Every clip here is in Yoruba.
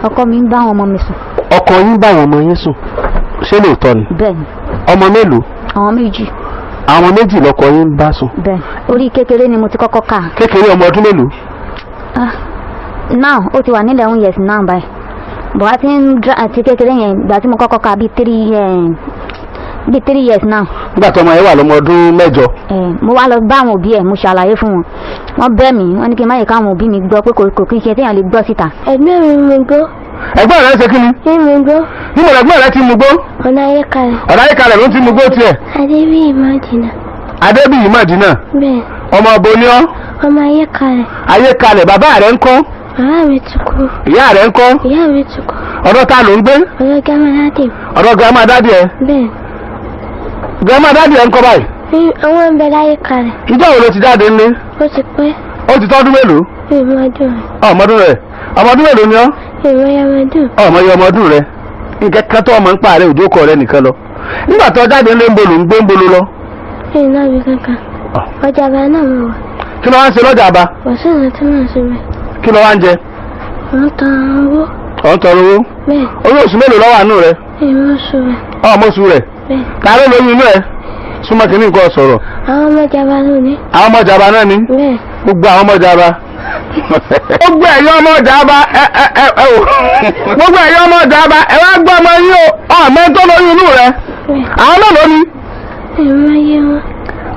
Ọkọ mi ń bá àwọn ọmọ mi sùn. Ọkọ yín bá àwọn ọmọ yín sùn, ṣé lóòótọ́ ni? Bẹ́ẹ̀ ni. Ọmọ mélòó? Àwọn méjì. Àwọn méjì lọkọ yín ń bá sùn? Bẹ́ẹ̀, orí kékeré ni mo ti kọ́kọ́ kà. Kékeré, ọmọ ọdún mélòó? Ah, now ó ti wà ní 11 years now báyìí, but a ti ń dra àti kékeré yẹn, ìgbà tí mo kọ́kọ́ kà bíi 3 years now. Nígbà tó ọmọ yẹn wà lọ́mọ ọdún 8. Mo wá lọ bá àwọn òbí ẹ̀, mo ṣàlàyé fún wọn. Wọ́n bẹ̀ mí, wọ́n ní kí n má yẹ káwọn òbí mi gbọ́ pé kò kí n ṣe téèyàn lè gbọ́ síta. Ẹ̀gbọ́n mi mú gbó. Ẹ̀gbọ́n rẹ̀ ṣe kí ni? Mímu gbó. Níbo lẹ̀gbọ́n rẹ̀ ti mú gbó? Ọ̀nà ayékalẹ̀. Ọ̀nà ayékalẹ̀ ló ti mú gbó tiẹ̀? Adébíyì Mádìnà. Adébíyì Mádìnà? Bẹ́ẹ̀. Ọmọ bo ni ọ́? Ọmọ ayékalẹ̀. Ayékalẹ̀. Bàbá rẹ̀ ń kọ́? Bàbá mi ti kú. Ìyá rẹ̀ ń kọ́? Ìyá mi ti kú. Ọ̀dọ̀ ta ló ń gbé? Ọ̀dọ̀ grandma daddy. Ọ̀dọ̀ grandma daddy ẹ̀? Bẹ́ẹ̀. Grandma daddy ẹ̀ ń kọ́ báyìí? Àwọn ń bẹ láyékalẹ̀. Ìjọ́ wo ló ti jáde ńlé? Ó ti pẹ́. Ó ti tọ́dún mélòó? Mi ò mọ ọdún rẹ̀. Ọmọdún rẹ̀, ọmọ ọdún mélòó ni ọ́? Mi ò mọ ọmọdún. Ọmọ yẹ ọmọ ọdún rẹ̀. Nǹkan kan tó ọmọ ń pa rẹ̀ òjò kọ rẹ̀ nìkan lọ. Nígbà tó jáde ńlé, ń bolo ń gbé, ń bolo lọ? Mi ò lọ ibi kankan. Ọjà àbá náà mo wà. Kí ló wá ń ṣe lọ́jà àbá? Kò sí ìrántí tí mò ń ṣe bẹ́ẹ̀. Kí ló wá ń jẹ? Mò ń tọrọ owó. Ọ̀ ń tọrọ owó? Bẹ́ẹ̀. Owó oṣù mélòó ló wà nù rẹ̀? Mi ò mọ oṣù rẹ̀. Ọmọ oṣù rẹ̀? Bẹ́ẹ̀. Ta ló lóyún inú ẹ̀? Súnmọ́ kìíní, nǹkan sọ̀rọ̀. Àwọn ọmọ ìjàmbá lónìí. Àwọn ọmọ ìjàmbá náà ni? Bẹ́ẹ̀. Gbogbo àwọn ọmọ ìjàmbá, gbogbo ẹ̀yin ọmọ ìjàmbá, ẹ ẹ ẹ ẹ wò, gbogbo ẹ̀yin ọmọ ìjàmbá, ẹ wá gbọ́ ọmọ yín o. Ọmọ tó lóyún inú rẹ̀? Bẹ́ẹ̀. Àwọn mélòó ni? Mi ò mọ iye wọn.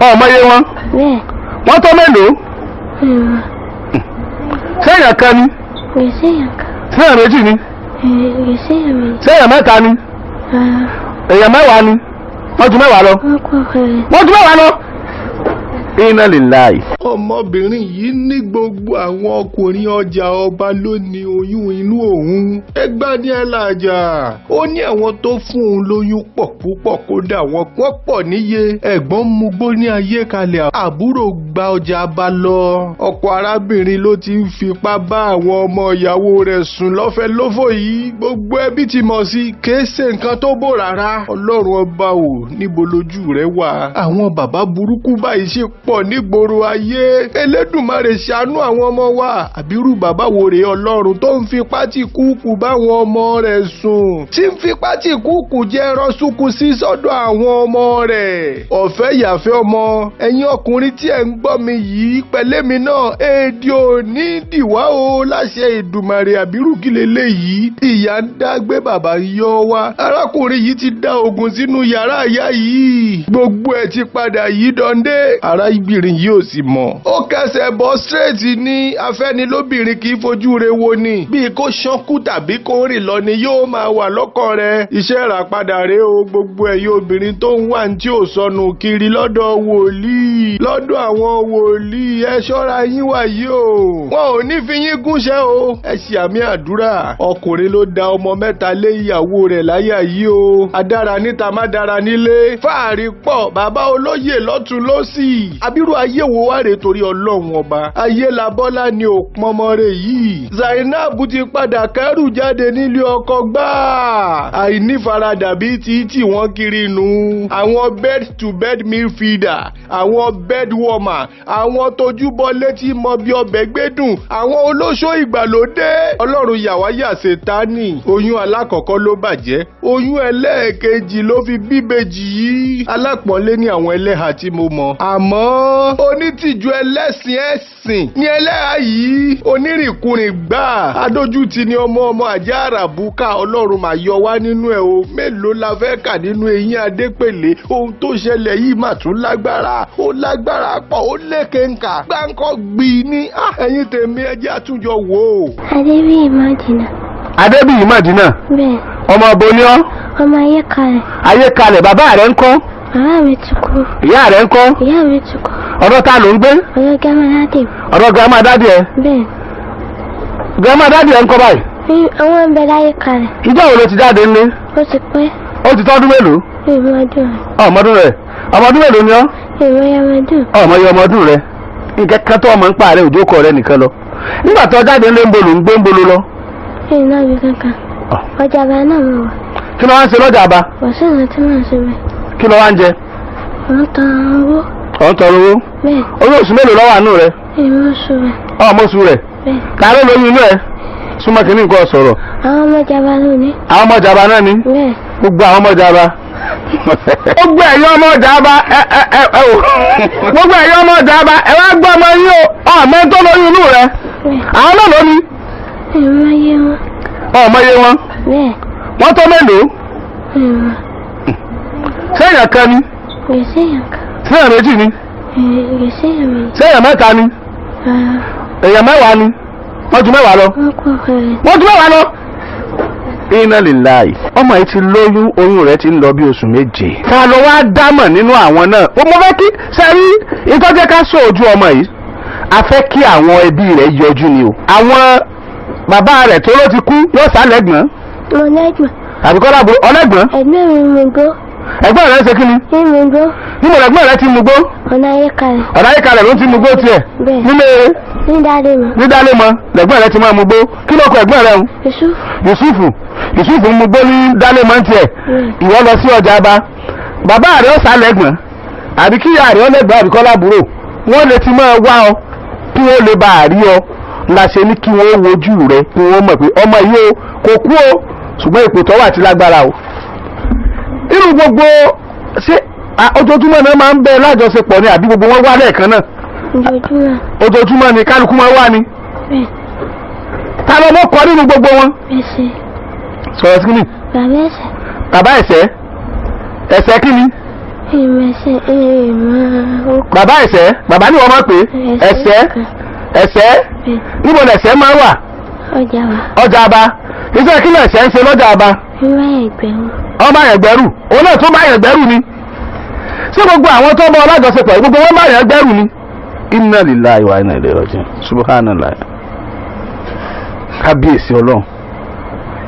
Ọmọ iye wọn? Bẹ́ẹ̀. Wọ́n tó mélòó? Mi ò mọ. Sẹ́yìn kan ni? Kò sí èèyàn kan. Sẹ́yìn méjì ni? Kò sí èèyàn méjì. Sẹ́yìn mẹ́ta ni? Rárá. Èèyàn 10 ni? Wọ́n ju 10 lọ? Wọ́n kọ́ fẹ́rẹ̀. Wọ́n ju 10 lọ. Inna lillahi. Ọmọbìnrin yìí ní gbogbo àwọn ọkùnrin ọjà ọba ló ní oyún inú òun. Ẹgbẹ́ ní ẹ làjà. Ó ní àwọn tó fún òun lóyún pọ̀ púpọ̀, kódà wọn wọ́n pọ̀ níye. Ẹ̀gbọ́n mugbó ní ayé kalẹ̀, àbúrò gba ọjà bá lọ. Ọkọ arábìnrin ló ti ń fipá bá àwọn ọmọ ìyàwó rẹ̀ sùn lọ́fẹ̀ẹ́ lófò yìí. Gbogbo ẹbí ti mọ̀ sí, kìí ṣe nǹkan tó bò rárá. Ọlọ́run ọba ò, níbo lójú rẹ̀ wà? Àwọn bàbá burúkú báyìí ṣe pọ̀ nígboro ayé. Elédùmarè ṣàánú àwọn ọmọ wa. Àbírú bàbá wo rèé, Ọlọ́run, tó ń fipá tí kúkú báwọn ọmọ rẹ̀ sùn, tí ń fipá tí kúkú jẹ́ ẹran súnkù sí sọ́dọ̀ àwọn ọmọ rẹ̀? Ọ̀fẹ́ yàfẹ́ ọmọ. Ẹ̀yin ọkùnrin tí ẹ̀ ń gbọ́ mi yìí pẹ̀lẹ́mi náà, èdè ò ní dìwá o láṣẹ Èdùmàrè. Àbírú kí leléyìí? Ìyá ń dá gbé, bàbá yọ wá. Arákùnrin yìí ti dá ogun sínú yàrá ìyá yìí. Gbogbo ẹ̀ ti padà yí dọ́ndé. Arábìnrin yìí ò sì mọ̀. Ó kẹsẹ̀ bọ́ straight ní afẹ́nilóbìnrin kì í fojú re wo ni. Bíi kó ṣánkú tàbí kó rìn lọ ni yóò máa wà lọ́kàn rẹ̀. Iṣẹ́ ìràpadà rèé o. Gbogbo ẹ̀yin obìnrin tó ń wà ní tí ò sọnù kiri lọ́dọ̀ wòlíì, lọ́dọ̀ àwọn wòlíì, ẹ ṣọ́ra yín wà yìí o. Wọn ò ní fi yín gúnṣẹ́ o. Ẹ ṣe àmì àdúrà. Ọkùnrin ló da ọmọ mẹ́ta lé ìyàwó rẹ̀ láyà yìí o. Adára níta má dára nílé. Fáàrí pọ̀, bàbá olóyè lọ́tún lọ́sì. Abirú ayé wo wá rèé, torí Ọlọ́run ọba? Ayé labọ́lá ni ò pọnmọ rẹ̀ yìí. Zainab ti padà kẹ́rù jáde nílé ọkọ gbáà. Àìnífaradà bíi ti tí wọ́n kiri nu. Àwọn bed to bed midfielder, àwọn bed warmer, àwọn tójúbọ létí mọ bí ọbẹ̀ gbẹ́dùn, àwọn olóṣó ìgbàlódé. Ọlọ́run yàwá yà Sátánì. Oyún alákọ̀ọ́kọ́ ló bàjẹ́, oyún ẹlẹ́ẹ̀kejì ló fi bíbejì yìí. Alápọ̀nlé ní àwọn ẹlẹ́hà tí mo mọ̀, àmọ́ onítìjú ẹlẹ́sìn ẹ̀sìn ní ẹlẹ́hà yìí. Onírìnkùnrin gbà, adójútì ni ọmọ ọmọ àjẹ́ àràbùkà. Ọlọ́run mà yọ wá nínú ẹ̀ o. Mélòó la fẹ́ kà nínú eyín adépèlé? Ohun tó ṣẹlẹ̀ yìí mà tún lágbára, ó lágbára pọ̀, ó lékenkà, gbáǹkọ́ gbì ní. Ẹ̀yin tèmi, ẹ jẹ́ àtúnjọ wò ó. Adébíyì Mádìnà. Adébíyì Mádìnà? Bẹ́ẹ̀. Ọmọ bo ni ọ́? Ọmọ ayékalẹ̀. Ayékalẹ̀. Bàbá rẹ̀ ń kọ́? Bàbá mi ti kú. Ìyá rẹ̀ ń kọ́? Ìyá mi ti kú. Ọ̀dọ̀ ta ló ń gbé? Ọ̀dọ̀ grandma daddy. Ọ̀dọ̀ grandma daddy ẹ̀? Bẹ́ẹ̀. Grandma daddy ẹ̀ ń kọ́ báyìí? Àwọn ń bẹ láyékalẹ̀. Ìjọ́ wo ló ti jáde ńlé? Ó ti pẹ́. Ó ti tọ́dún mélòó? Mi ò mọ ọdún rẹ̀. Ọmọdún rẹ̀, ọmọ ọdún mélòó ni ọ́? Mi ò mọ ọmọdún. Ọmọ yẹ ọmọ ọdún rẹ̀. Nǹkan kan tó ọmọ ń pa rẹ̀ òjò kọ rẹ̀ nìkan lọ. Nígbà tó jáde ńlé, ń bolo ń gbé, ń bolo lọ? Mi ò lọ ibi kankan. Ọjà àbá náà mo wà. Kí ló wá ń ṣe lọ́jà àbá? Kò sí ìrántí tí mò ń ṣe bẹ́ẹ̀. Kí ló wá ń jẹ? Mò ń tọrọ owó. Ọ̀ ń tọrọ owó? Bẹ́ẹ̀. Owó oṣù mélòó ló wà nù rẹ̀? Mi ò mọ oṣù rẹ̀. Ọmọ oṣù rẹ̀? Bẹ́ẹ̀. Ta ló lóyún inú ẹ̀? Súnmọ́ kìíní, nǹkan sọ̀rọ̀. Àwọn ọmọ ìjàmbá lónìí. Àwọn ọmọ ìjàmbá náà ni. Bẹ́ẹ̀. Gbogbo àwọn ọmọ ìjàmbá. Gbogbo ẹ̀yin ọmọ ìjàmbá ẹ ẹ ẹ ẹ wò. Gbogbo ẹ̀yin ọmọ ìjàmbá ẹ wá gbọ́ ọmọ yín o. Ọmọ tó lóyún inú rẹ. Bẹ́ẹ̀. Àwọn náà lóní. Ìmọ̀ iye wọn. Ọmọ iye wọn. Bẹ́ẹ̀. Wọ́n tó mélòó? Ìmọ̀. Sẹ́yìn kan ni. Gbèsè yàn kan. Sẹ́yìn méjì ni. Gbèsè yàn méjì. Sẹ́yìn mẹ́ta ni. Rárá. Èèyàn mẹ́wàá ni. Wọ́n ju mẹ́wàá lọ. Wọ́n kú ọ̀rẹ́. Wọ́n ju mẹ́wàá lọ. Iná lillahi. Ọmọ yìí ti lóyún, oyún rẹ̀ ti ń lọ bí oṣù 7. Ta ló wá dámọ̀ nínú àwọn náà? Mo fẹ́ kí sẹ́rí ìtọ́jẹ́ ká sọ ojú ọmọ yìí. A fẹ́ kí àwọn ẹbí rẹ̀ yọjú ni o. Àwọn bàbá rẹ̀ tó ló ti kú yóò sálẹ̀gbọ́n. Mo lẹ́gbọ̀n. Àbíkọ́ lábo ọlẹ́gbọ̀n. Ẹ̀gbọ́n mi mú gbó. Ẹ̀gbọ́n rẹ̀ ṣe kí ni? Mi mú gbó. Níbo lẹ̀gbọ́n rẹ̀ ti mú gbó? Ọ̀nà ayé kalẹ̀. Ọ̀nà ayé kalẹ̀ ló ti mú gbó tiẹ̀. Bẹ́ẹ̀. Nílé Ní dáadé mọ̀. ní dálé mọ lẹ̀gbọ́n rẹ̀ ti máa mú gbó. Kí ló kọ ẹ̀gbọ́n rẹ̀ ń? Yusuf. Yusufu. Yusufu ń mú gbó ní dálé mọ́ tiẹ̀. Bẹ́ẹ̀. Ìwọ lọ sí ọjà bá. Bàbá rẹ̀ ó sálẹ̀gbọ̀n. Àbí kí ìyá rẹ̀ ó lẹ́gbọ̀n àbí kọ́ lábúrò. Wọ́n lè ti máa wá ọ kí wọ́n lè bá a rí ọ. La ṣe ní kí wọ́n wojú rẹ̀ kí wọ́n mọ̀ pé ọmọ yìí o kò kú o ṣùgbọ́n ipò tó wà ti lágbára o. Irú gbogbo ṣé ojoojúmọ́ náà máa ń bẹ lájọṣepọ̀ ni àbí gbogbo wọn wá lẹ́ẹ̀kan náà? Ojoojúmọ́. Ojoojúmọ́ ni kálukú máa wá ni. Bẹ́ẹ̀. Ta ló mọ̀ kọ́ nínú gbogbo wọn? Ẹsẹ̀. Sọ̀rọ̀ sí kí ni? Bàbá ẹsẹ̀. Bàbá ẹ̀sẹ̀. Ẹ̀sẹ̀ kí ni? Ìmọ̀ ẹsẹ̀. Ìmọ̀ okùn. Bàbá ẹ̀sẹ̀. Bàbá ni wọ́n máa pè é. Ẹ̀sẹ̀. Ẹ̀sẹ̀. Bẹ́ẹ̀. Níbo lẹ̀sẹ̀ máa wà? Ọjà wa. Ọjà aba. Iṣẹ́ kí lẹ̀sẹ̀ ń ṣe lọ́jà aba? Ìmọ̀ ẹgbẹ̀rún. Ọba ẹgbẹ̀rù. Òun náà tó bá ẹgbẹ̀rù ni. Ṣé gbogbo àwọn tó bá ọlájọṣepọ̀ gbogbo wọn bá ẹgbẹ̀rù ni? Inna lillahi wa inna ilayhi raji'un. Subhanallah. Kábíyèsí Ọlọ́run.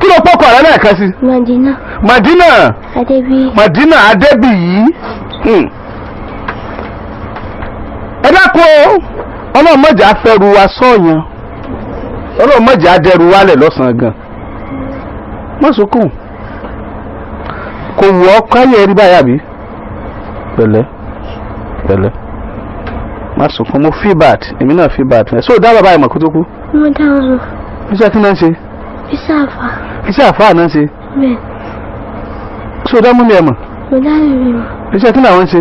Kí ló pọ́kọ̀ rẹ lẹ́ẹ̀kan sí? Madina. Madina. Adébíyí. Madina Adébíyí. Ẹ dákun o, Ọlọ́run má jẹ́ á fẹ́ru wa sọ́ọ̀yàn. Ọlọ́run má jẹ́ á dẹrù wálẹ̀ lọ́sàn-án gan. Má sunkún. Kò wù ọ́ káyọ̀ rí báyà bí? Pẹ̀lẹ́ pẹ̀lẹ́. Má sunkún, mo feel bad, èmi náà feel bad. So dá bàbá ìmọ̀ kó tó kú. Mo dá wọn mọ̀. Iṣẹ́ kí náà ń ṣe? Iṣẹ́ àfà. Iṣẹ́ àfáà náà ń ṣe. Bẹ́ẹ̀. So dá múmi ẹ̀ mọ̀. Mo dá mi mọ̀. Iṣẹ́ kí làwọn ń ṣe?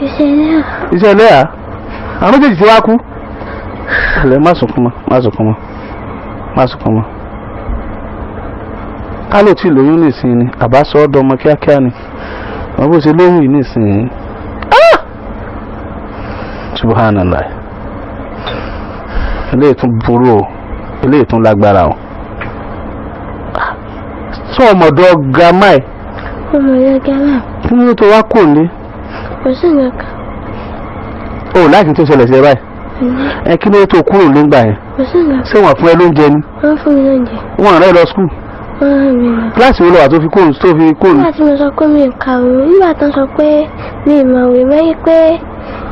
Iṣẹ́ ẹlẹ́yà. Iṣẹ́ ẹlẹ́yà. Àwọn méjèèjì ti wá kú. Ẹlẹ́ má sunkún mọ́, má sunkún mọ́, má sunkún mọ́. Ká ló ti lóyún nísìnyí ni, àbá sọ ọ́ dọmọ kíákíá ni. Wọ́n bó ṣe lóyún yìí nísìnyí. Subhanallah. Eléyìí tún burú o, eléyìí tún lágbára o. Sọ ọmọdé girama ẹ̀. Ọmọdé girama. Kí ló tó wá kò ní? Kò sí nǹkan kan. O láti tó ṣẹlẹ̀ sí ẹ báyìí. Ẹ kí ló tó kúrò nígbà yẹn? Kò sí nǹkan. Ṣé wọ́n fún ẹ lóúnjẹ ni? Wọ́n fún mi lóúnjẹ. Wọ́n rẹ́ lọ skul. Wọ́n rán mi lọ. Kíláàsì wo lọ wà tó fi kúrò tó fi kúrò? Nígbà tí mo sọ pé mi ò kàwé, nígbà tó sọ pé mi ì mọ̀wé mọ́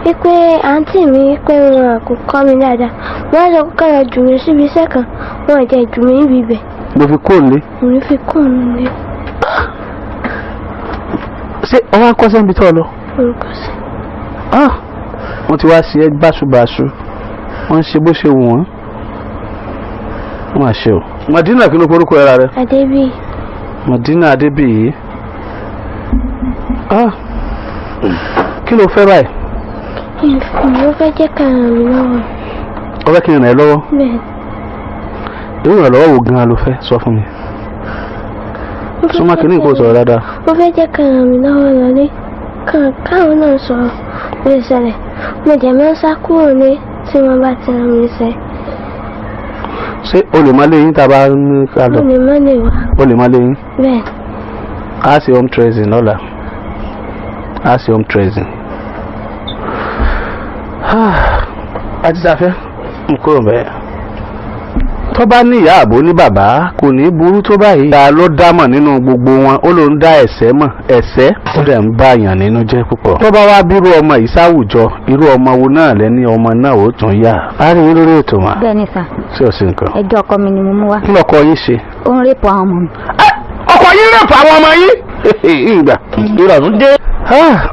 wípé àǹtí mi pé wọn kò kọ́ mi dáadáa. Wọ́n sọ pé kọ́ jù mí síbi iṣẹ́ kan, wọ́n jẹ́ jù mí níbi ibẹ̀. Mo fi kúrò nílé. Mo fi kúrò nílé. Ṣé ọwọ́ akọ́ṣẹ́ níbi tó lọ? Mo kọ́ṣẹ́. Wọ́n ti wá sí ẹ báṣubàṣu, wọ́n ń ṣe bó ṣe wù wọ́n. Wọ́n máa ṣe o. Madina kí ló forúkọ ẹra rẹ? Adébíyì. Madina Adébíyì. Kí ló fẹ́ báyìí? Mo fẹ́ jẹ́ ká ràn mí lọ́wọ́. O fẹ́ kí n ràn ẹ́ lọ́wọ́? Bẹ́ẹ̀. Irú ìrànlọ́wọ́ wo gan-an ló fẹ́ sọ fún mi? Súnmọ́ kí ní kò sọ̀rọ̀ dáadáa. Mo fẹ́ jẹ́ ká ràn mí lọ́wọ́ lọ́lé. Káwọn náà sọ̀rọ̀ bó ṣe ṣẹlẹ̀. Mo jẹ̀ máa ń sá kúrò ní tí wọ́n bá ti rán mi ṣe. Ṣé o lè má lé yín tá a bá ní ká lọ? Mo lè má lè wá. O lè má lé yín? Bẹ́ẹ̀. A ṣe home tracing lọ́la. A ṣe home tracing. Àti sàfẹ́ n kúrò bẹ́ẹ̀. Tó bá ní ìyá àbó ní bàbá kò ní burú tó báyìí. Ta ló dámọ̀ nínú gbogbo wọn, ó ló ń dá ẹ̀ṣẹ̀ mọ̀, ẹ̀ṣẹ̀ ó dẹ̀ ń bá èèyàn nínú jẹ́ púpọ̀. Tó bá wá bírú ọmọ yìí sáwùjọ, irú ọmọ wo náà lẹ́ni ọmọ náà ó tún yà. A rí yín lórí ètò mà. Bẹ́ẹ̀ ni sà. Ṣé o sì nǹkan? Ẹjọ́ ọkọ mi ni mo mú wá. Kí lọkọ yín ṣe? Ó ń rèpọ̀ àwọn ọmọ mi. Ọkọ yín rèpọ̀ àwọn ọmọ yín? Ìgbà ìrọ̀rùn dé.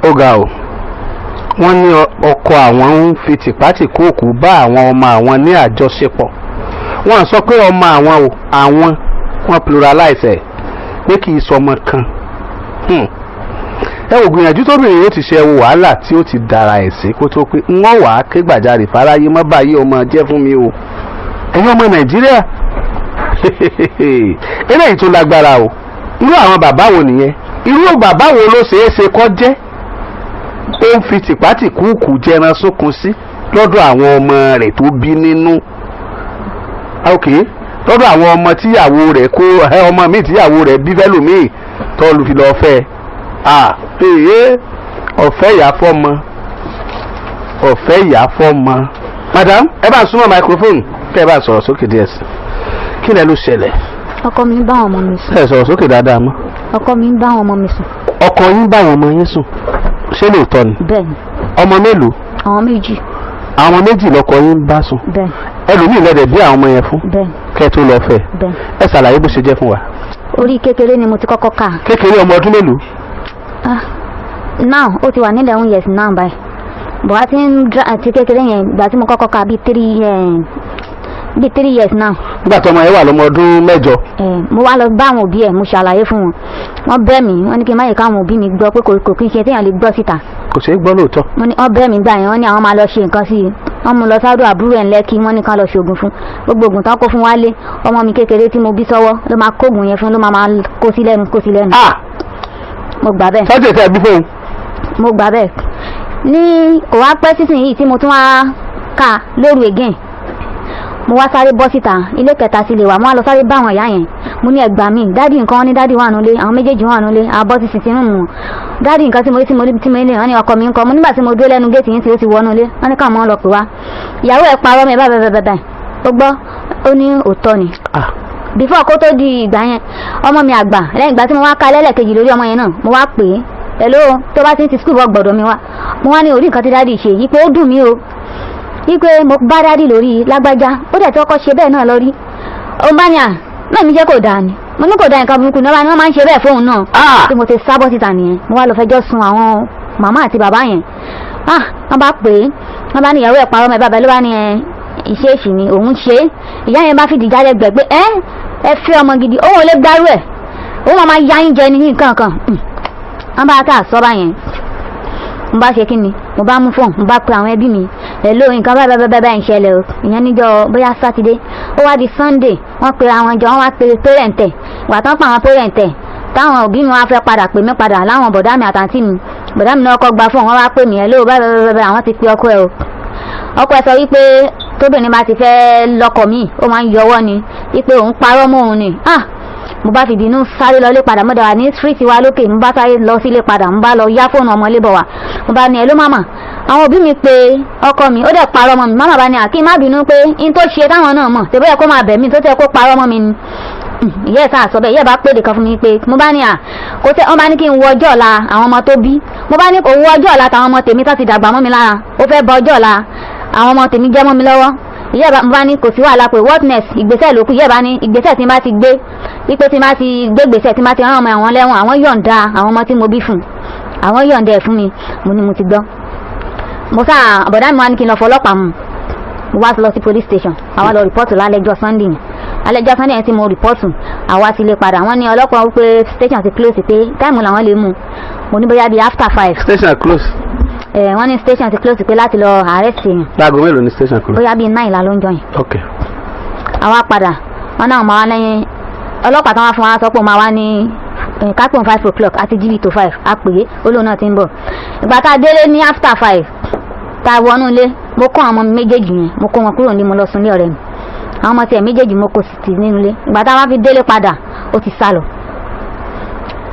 Ó ga o. Wọ́n ní ọkọ àwọn ń fi tìpátìkúùkù bá àwọn ọmọ àwọn ní àjọṣepọ̀. Wọ́n sọ pé ọmọ àwọn o, àwọn Wọ́n pluralize ẹ̀ pé kì í sọmọ kan. Ẹ wò gbìyànjú tóbìnrin yóò ti ṣe, ẹ wo wàhálà tí ó ti dára ẹ̀ sí kó tó pé wọ́n wàá ké gbàjarè fáráyé mọ́ báyìí, ọmọ jẹ́ fún mi o. Ẹ̀yin ọmọ Nàìjíríà, eléyìí tó lágbára o. Irú àwọn bàbá wo nìyẹn? Irú bàbá wo ló ṣeé ṣe kọ́ jẹ́ ó ń fi tìpátìkúùkù jẹran sókun sí lọ́dọ̀ àwọn ọmọ rẹ̀ tó bí nínú? Ok, lọ́dọ̀ àwọn ọmọ tíyàwó rẹ̀ kó ọmọ míì tíyàwó rẹ̀ bí fẹ́lòmíì tó lù fi lọ́ọ́ fẹ́. Ah, ee, ọ̀fẹ́ ìyá fọ́mọ, ọ̀fẹ́ ìyá fọ́mọ. Madam, ẹ bá súnmọ́ microphone kẹ́ ẹ bá sọ̀rọ̀ sókè díẹ̀ sí. Kí lẹ ló ṣẹlẹ̀? Ọkọ mi ń bá àwọn ọmọ mi sùn. Ẹ sọ̀rọ̀ sókè dáadáa mọ́. Ọkọ mi ń bá àwọn ọmọ mi sùn. Ọkọ yín bá àwọn ọmọ yín sùn, ṣé lóòótọ́ ni? Bẹ́ẹ̀ ni. Ọmọ mélòó? Àwọn méjì. Àwọn méjì lọkọ yín bá sùn? Bẹ́ẹ̀. Ẹlòmíì lẹ́dẹ̀ bí àwọn ọmọ yẹn fún? Bẹ́ẹ̀. Kẹ́ ẹ tó lọ fẹ́? Bẹ́ẹ̀. Ẹ ṣàlàyé bó ṣe jẹ́ fún wa. Orí kékeré ni mo ti kọ́kọ́ kà. Kékeré, ọmọ ọdún mélòó? Ah, now ó ti wà ní 11 years now báyìí, but a ti ń àti kékeré yẹn, ìgbà tí mo kọ́kọ́ kà bíi 3 years now. Nígbà tí ọmọ yẹn wà lọ́mọ ọdún 8. Eh, mo wá lọ bá àwọn òbí ẹ̀, mo ṣàlàyé fún wọn. Wọ́n bẹ̀ mí, wọ́n ní kí n má yẹ káwọn òbí mi gbọ́, pé kò kí n ṣe téèyàn lè gbọ́ síta. Kò ṣeé gbọ́ lóòótọ́. Wọ́n ní wọ́n bẹ̀ mí gbà yẹn, wọ́n ní àwọn máa lọ ṣe nǹkan sí i. Wọ́n mú lọ sádọ̀ àbúrò ẹ̀ ńlẹ́kí, wọ́n ní ká lọ ṣoògùn fún. Gbogbo ògùn tán kó fún wálé, ọmọ mi kékeré tí mo bí sọ́wọ́ ló máa kóògùn yẹn fún, ló máa máa kó sí lẹ́nu, kó sí lẹ́nu. Ah! Mo gbà bẹ́ẹ̀. Sọ́jà ìtẹ́ ẹbí fóun. Mo gbà bẹ́ẹ̀. Ní kò wá pẹ́ sísìn yìí tí mo tún wá kà lóru again, mo wá sáré bọ́ síta, ilé kẹta sí lè wà. Mo wá lọ sáré bá àwọn ìyá yẹn. Mo ní, "Ẹ gbà mí, daddy." Nǹkan ní daddy wà nulẹ̀, àwọn méjèèjì wà nulẹ̀, àwọn bọ́ sí sitting room wọn. "Daddy, nǹkan tí mo rí, tí mo rí, tí mo rí." Wọ́n ní, "Ọkọ mi ń kọ́?" Mo nígbà tí mo dé lẹ́nu géètì yín tí ó ti wọnú ilé. Wọ́n ní káwọn máa lọ pè wá ìyàwó ẹ̀. Parọ́ mi báyìí báyìí báyìí. Ó gbọ́, ó ní òótọ́ ni. Ah! Before kó tó di ìgbà yẹn, ọmọ mi àgbà, lẹ́yìn ìgbà tí mo wá ka lẹ́lẹ́kejì lórí ọmọ yẹn náà, mo wá pè é, "Hello, tó bá ti ń ti school bọ́ gbọ́dọ̀ mi wá." Mo wá ní orí nǹkan tí daddy ṣe yìí pé ó dùn mí o, wípé mo bá daddy lórí lágbájá, ó dẹ̀ tí ọkọ ṣe bẹ́ẹ̀ náà lọ rí. Ó bá ní à náà mi jẹ́ kò dáa ni. Mo ní kò dáa, nǹkan burúkú ni. Wọ́n bá ní wọ́n máa ń ṣe bẹ́ẹ̀ fóun náà. Ah! Tí mo ti sábọ́ síta nìyẹn. Mo wá lọ fẹjọ́ sun àwọn màmá àti bàbá yẹn. Ah, wọ́n bá pè é, wọ́n bá ní ìyàwó ẹ̀ parọ́ mọ́ ẹ bàbá ló bá ní ẹ ìṣe èṣì ni òun ṣe é. Ìyá yẹn bá fìdí jálẹ̀ gbẹ̀ pé ẹ ẹ fẹ́ ọmọ gidi, òun ò lè gbárù ẹ̀, òun máa ya yín jẹ ní nǹkan kan. Wọ́n bá tà sọ́ báyẹn. Mo bá ṣe kí ni, mo bá mú fóònù, mo bá pe àwọn ẹbí mi, "Hello, nǹkan báyìí báyìí báyìí báyìí ń ṣẹlẹ̀ o." Ìyẹn níjọ́ bóyá Sátidé. Ó wá di Sunday, wọ́n pe àwọn jọ, wọ́n wá pe parent ẹ̀. Wà tán pa àwọn parent ẹ̀, táwọn òbí mi wá fẹ́ padà pè mí padà, láwọn bọ̀dá mi àtàntí mi. Bọ̀dá mi náà kọ́ gba fóònù, wọ́n wá pè mí, "Hello, báyìí báyìí báyìí, àwọn ti pe ọkọ ẹ̀ o. Ọkọ ẹ̀ sọ wípé tóbìnrin bá ti fẹ́ lọ́kọ mi, ó máa ń yọwọ́ ni, wípé òun parọ́ mọ́ òun ni." Ah, mo bá fi bínú sáré lọlé padà. Mo dàgbà ní street wa lókè. Mo bá sáré lọ sílé padà, mo bá lọ yá fóònù ọmọlé bọ̀ wá. Mo bá ní, "Hello mama, àwọn òbí mi pé ọkọ mi, ó dẹ̀ parọ́ mọ́ mi." Mama bá ní à kí n má bínú, pé n tó ṣe táwọn náà mọ̀ tẹ́bí ẹ̀ kó máa bẹ̀ mí tó tẹ́ kó parọ́ mọ́ mi ni. Ìyá ẹ̀ sáà sọ bẹ́ẹ̀. Ìyá ẹ̀ bá pèdè kan fún mi pé mo bá ní à kó tẹ́. Wọ́n bá ní kí n wo ọjọ́ ọ̀la àwọn ọmọ tó bí. Mo bá ní kò wo ọjọ́ ọ̀la tàwọn ọmọ tèmi tó ti dàgbà mọ́ mi lára, ó fẹ́ bọ ọjọ́ ọ̀la àwọn ọmọ tèmi jẹ́ mọ́ mi lọ́wọ́. Ìyá ẹ̀ bá, mo bá ní kò sí wàhálà, pé what next, ìgbésẹ̀ ló kù. Ìyá ẹ̀ bá ní ìgbésẹ̀ tí n bá ti gbé, wípé tí n bá ti gbé ìgbésẹ̀, tí n bá ti rán ọmọ àwọn lẹ́wọ̀n, àwọn yọ̀ǹda àwọn ọmọ tí mo bí fún, àwọn yọ̀ǹda ẹ̀ fún mi. Mo ní mo ti gbọ́. Mo sáà, bọ̀dá mi wá ní kí n lọ fọlọ́pàá mu. Mo wá lọ sí police station, àwa lọ report lálẹ́jọ́ Sunday yẹn. Alẹ́jọ́ Sunday yẹn tí mo report, àwa ti lè padà. Wọ́n ní ọlọ́pàá wípé station ti close, pé time làwọn lè mú. Mo ní bóyá bíi after 5. Station close? Ẹ, wọ́n ní station ti close, pé láti lọ arrest yẹn. Láago mélòó ni station close? Bóyá bíi 9 la ló ń jọ yẹn. Ok. Àwa padà, wọn náà máa wá lẹ́yìn. Ọlọ́pàá tí wọ́n fún wa sọ pé ó máa wá ní kápẹ́ 5 o'clock àti gb to 5. A pè é, olóhùn náà ti ń bọ̀. Ìgbà tá a délé ní after 5, tá a wọnú ilé, mo kó àwọn ọmọ mi méjèèjì yẹn, mo kó wọn kúrò ní, mo lọ sunlé ọ̀rẹ́ mi. Àwọn ọmọ tiẹ̀ méjèèjì, mo kó sì tì nínú ilé. Ìgbà tá a wá fi délé padà, ó ti sá lọ.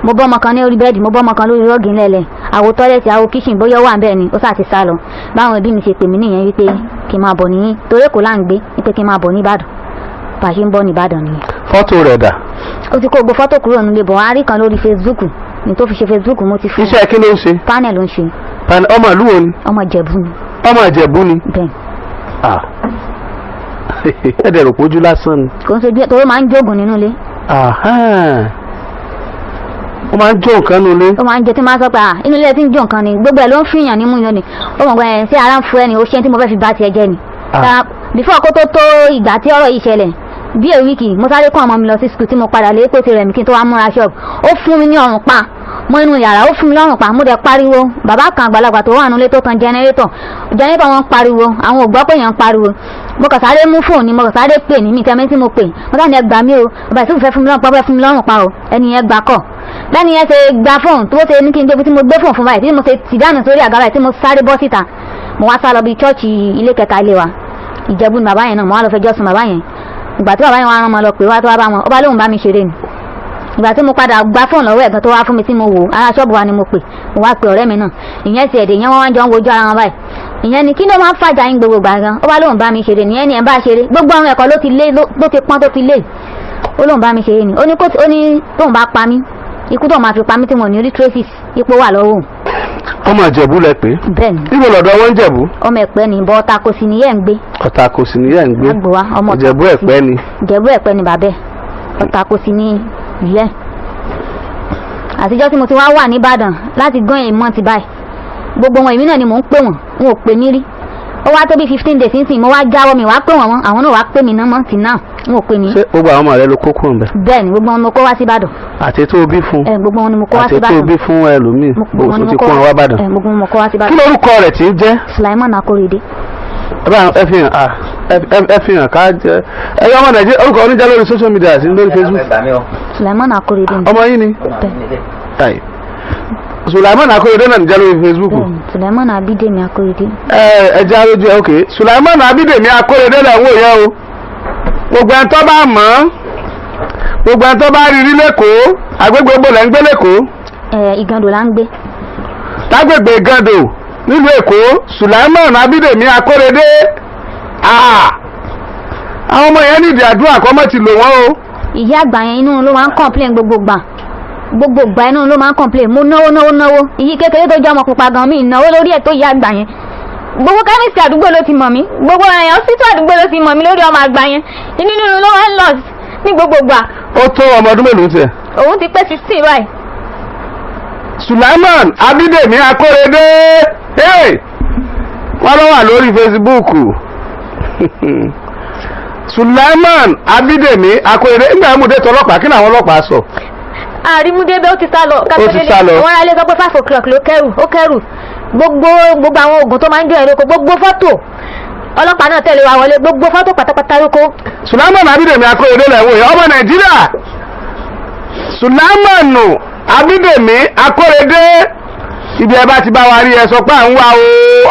Mo bọ́ ọmọ kan ní orí bed, mo bọ́ ọmọ kan lórí rug ńlẹ̀lẹ̀, àwo toilet, àwo kitchen, bóyá ó wà bẹ́ẹ̀ ni. Ó sà ti sá lọ. Báwọn ẹbí mi ṣe pè mí nìyẹn wípé kí n máa bọ̀ ní, torí Èkó là ń gbé, wípé kí n máa bọ̀ ní Ìbàdàn. Bá a ṣe ń bọ̀ ní Ìbàdàn nìyẹn. Fọ́tò rẹ̀ dà? Ó ti kó gbogbo fọ́tò kúrò nílé bọ̀. Wọ́n á rí kan lórí Facebook ní tó fi ṣe Facebook, mo ti fún. Iṣẹ́ kí ló ń ṣe? Panel ló ń ṣe. Ọmọ ìlú wo ni? Ọmọ Ìjẹ̀bú ni. Ọmọ Ìjẹ̀bú ni? Bẹ́ẹ̀. Ah, ẹ dẹ̀ rò pójú lásán ni. Kò ń ṣojú ẹ̀, torí ó máa ń jóògùn nínú ilé. Ahán. Ó máa ń jó nǹkan nulẹ̀. Ó máa ń jẹ tí máa ń sọ pé à inú ilé tí ń jó nǹkan ni, gbogbo ẹ̀ ló ń fìyàn nímú yẹn ni. Ó mọ̀ pé ẹ̀ ṣé ara ń fún ẹ ni, ó ṣe tí mo fẹ́ fi bá tiẹ̀ jẹ́ ni. Ah. Before kó tó tó ìgbà tí ọ̀rọ̀ yìí ṣẹlẹ̀, Bí a week, mo sáré kó ọmọ mi lọ sí school. Tí mo padà lé, kó ti rẹ̀ mí kí n tó wá múra ṣọ́ọ̀bù, ó fún mi ní ọrùn pa mọ́ inú yàrá. Ó fún mi lọ́rùn pa, mo dẹ̀ pariwo. Bàbá kan àgbàlagbà tó wà nílé tó tan generator, wọn pariwo, àwọn ò gbọ́ pé èèyàn ń pariwo. Mo kàn sáré mú fóònù ni, mo kàn sáré pè ní mi tẹ́mẹ́ tí mo pè. Mo sáà ní, "Ẹ gbà mí o, bàbá ìsúfù fẹ́ fún mi lọ́rùn pa, fẹ́ fún mi lọ́rùn pa o." Ẹni yẹn gbà kọ̀ lẹ́ni yẹn ṣe gba fóònù tó ṣe ní kí n débi tí mo gbé fóònù fún báyìí, tí mo ṣe tì dànù sórí àga báyìí, tí mo sáré bọ́ síta, mo wá sá lọ bí chọ́ọ̀chì ilé kẹta ilé wa. Ìjẹ̀bú ni bàbá yẹn náà. Mo wá lọ fẹjọ́ sùn bàbá yẹn. Ìgbà tí bàbá yẹn wá rán ọmọ lọ pé wá tó wá bá wọn, ó bá lóun bá mi ṣeré ni. Ìgbà tí mo padà gba fóònù lọ́wọ́ ẹ̀gbọ́n tó wá fún mi tí mo wò, ará ṣọ́ọ̀bù wa ni mo pè. Mo wá pe ọ̀rẹ́ mi náà, ìyẹn ti ẹ̀dẹ̀ ìyẹn, wọ́n wá jọ ń wojú ara wọn báyìí. Ìyẹn ni, "Kí ló máa ń fàjà yín gbogbo gbà gan?" Ó bá lóun bá mi ṣeré ni. Ìyẹn ni, "Ẹ̀ ń bá ṣeré, gbogbo àwọn ẹ̀kọ́ ló ti lé, ló ti pọ́n tó ti lé." Ó lóun bá mi ṣeré ni. Ó ní kó ó ní tóun bá pa mí, ikú tóun máa fi pa mí tí mo ní rí traces, ipò wà lọ́wọ́ òun. Ọmọ Ìjẹ̀bú lẹ pé? Bẹ́ẹ̀ ni. Níbo lọ́dọ̀ wọn ń Jẹ̀bú? Ọmọ Ẹ̀pẹ́ ni, bọ́ Ọ̀tà kò sí ní yẹn ń gbé. Ọ̀tà kò sí ní yẹn ń gbé. Lágbòwá ọmọ Ọ̀tà. Ìjẹ̀bú Ẹ̀pẹ́ ni? Ìjẹ̀bú Ẹ̀pẹ́ ni bàbẹ́, Ọ̀tà kò sí ní ìyẹ́. Àtijọ́ tí mo ti wá wà nìbàdàn láti gán èèmọ̀ ti báyìí, gbogbo wọn, èmi náà ni mò ń pè wọ́n, n ò pè mí rí. Ó wá tó bí 15 days nísìnyí, mo wá jáwọ́, mi wá pè wọ́n mọ́, àwọn náà wá pè mí náà mọ́ tì náà, n ò pè mí. Ṣé gbogbo àwọn ọmọ rẹ ló kó kúrò ńbẹ̀? Bẹ́ẹ̀ ni, gbogbo wọn ni mo kó wá sí Ìbàdàn. Àti tó bí fún? Ẹ, gbogbo wọn ni mo kó wá sí Àti tó Ìbàdàn. bí fún ẹlòmíì? Gbogbo wọn O ni ti mo kó wọn wá Bàdàn? Ẹ, gbogbo wọn mo kó wá sí Kí Ìbàdàn. lórúkọ rẹ̀ tí ń jẹ́? Sulaiman Akorede. Ẹ bá ẹ fi hàn, à ẹ fi hàn ká jẹ ẹ yọ ọmọ Nàìjíríà, orúkọ oníjà lórí social media àti lórí Facebook. Sulaiman Akorede ni. Ọmọ yín ni? Bẹ́ẹ̀. Ayi. Sulaiman Akorede náà níjà lórí Facebook? Bẹ́ẹ̀ ni, Sulaiman Abídèmí Akorede. Ẹ ẹ jẹ́ arójú ẹ. Ok, Sulaiman Abídèmí Akorede lẹ̀ ń wò yẹn o. Gbogbo ẹni tó bá mọ̀ ọ́n, gbogbo ẹni tó bá rí rí lẹ́kọ̀ọ́, agbègbè gbogbo lẹ́ ń gbé lẹ́kọ̀ọ́? Ẹ, Ìgàndò là ń gbé. Lágbègbè Gando nílùú Èkó. Sulaiman Abídèmí Akorede. Ah! Àwọn ọmọ yẹn nídìí àdúrà kọ́ mọ́ ti lò wọ́n o. Ìyá àgbà yẹn, inú ló máa ń complain gbogbo gbà, gbogbo gbà inú ló máa ń complain. Mo náwó náwó náwó. Ìyí kékeré tó jẹ́ ọmọ pupa gan, mi náwó lórí ẹ̀ tó ìyá àgbà yẹn. Gbogbo chemist àdúgbò ló ti mọ̀ mí, gbogbo èèyàn hospital àdúgbò ló ti mọ̀ mí lórí ọmọ àgbà yẹn. Inú nínú ló máa ń lọ ní gbogbo gbà. Ó tó ọmọ ọdún mélòó tiẹ̀? Òun ti pé 16 báyìí. Sulaiman Abídèmí Akórèdé, hey! Wọ́n lọ wà lórí Facebook. Sulaiman Abídèmí Akórèdé. Nígbà mú dé tọlọ́pàá, kí ni àwọn ọlọ́pàá sọ? Àrímúdébẹ́, ó ti sá lọ. Ó ti sá lọ. Àwọn aráalé sọ pé 5 o'clock ló kẹ́rù. Ó kẹ́rù gbogbo gbogbo àwọn oògùn tó máa ń jẹ́ ẹ̀rọ, gbogbo fọ́tò. Ọlọ́pàá náà tẹ̀lé wa wọlé, gbogbo fọ́tò pátápátá ló kó. Sulaiman Abídèmí Akórèdé lẹ́wọ̀ yẹn, ọmọ Nàìjíríà. Sulaiman Abídèmí Akórèdé, ibi ẹ bá ti bá wa rí, ẹ sọ pé à ń wá o.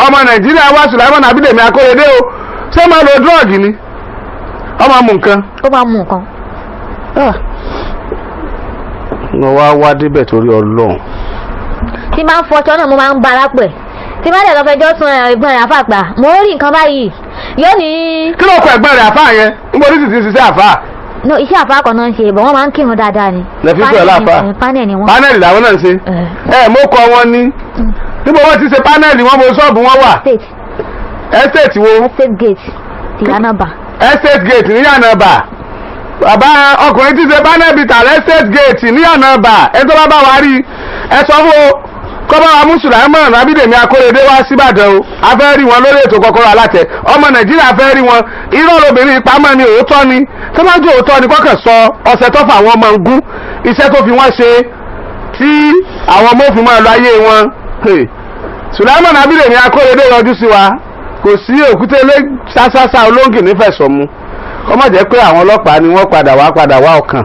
Ọmọ Nàìjíríà wá Sulaiman Abídèmí Akórèdé o. Ṣé máa lo drug ni? Ọmọ mú nǹkan? Ó máa mú nǹkan. Wọ́n wá wá débẹ̀ torí Ọlọ́run. Tí máa ń fọṣọ náà, mo máa ń bara pẹ̀. Tí bá dẹ̀ lọ fẹjọ́ sùn ẹ̀gbọ́n rẹ̀ àfàgbà, mo ń rí nǹkan báyìí, yóò ní. Kí ló kọ ẹ̀gbọ́n rẹ̀ àfáà yẹn? Níbo ní sì ti ń ṣiṣẹ́ àfáà? No, iṣẹ́ àfáà kan náà ń ṣe bọ̀, wọ́n máa ń kírun dáadáa ni. Lẹ́fí pẹ̀lú àfáà? Panel ni wọ́n. Panel làwọn náà ń ṣe? Ẹ mo kọ wọn ní níbo wọ́n ti ṣe panel wọn, mo ṣọ́ọ̀bù wọn wà? Estate. Estate wo? Estate gate tìyánàbà. Estate gate ní Yànàbà. Bàbá ọkùnrin tí ṣe panel beater, Estate gate ní Yànàbà, ẹ tó bá bá wa rí, ẹ sọ fún o kọ́ bá wa mú Sulaiman Abídèmí Akórèdé wá síbàdàn o. A fẹ́ rí wọn lórí ètò Kọ́kọ́rọ́ Alátẹ. Ọmọ Nàìjíríà fẹ́ rí wọn. Irọ́ lobìnrin ìpamọ́ ni, òótọ́ ni? Tó bá jẹ́ òótọ́ ni, kọ́kàn sọ ọ̀sẹ̀ tó fà àwọn ọmọ ń gún, iṣẹ́ tó fi wọ́n ṣe tí àwọn ọmọ òfin máa lọ ayé wọn. Hey. Sulaiman Abídèmí Akórèdé, yọjú sí wa. Kò sí òkúté lé ṣáṣáṣá olóńgì nífẹ̀ẹ́ sọ̀mù, kọ́ má jẹ́ pé àwọn ọlọ́pàá ni wọ́n padà wá ọkàn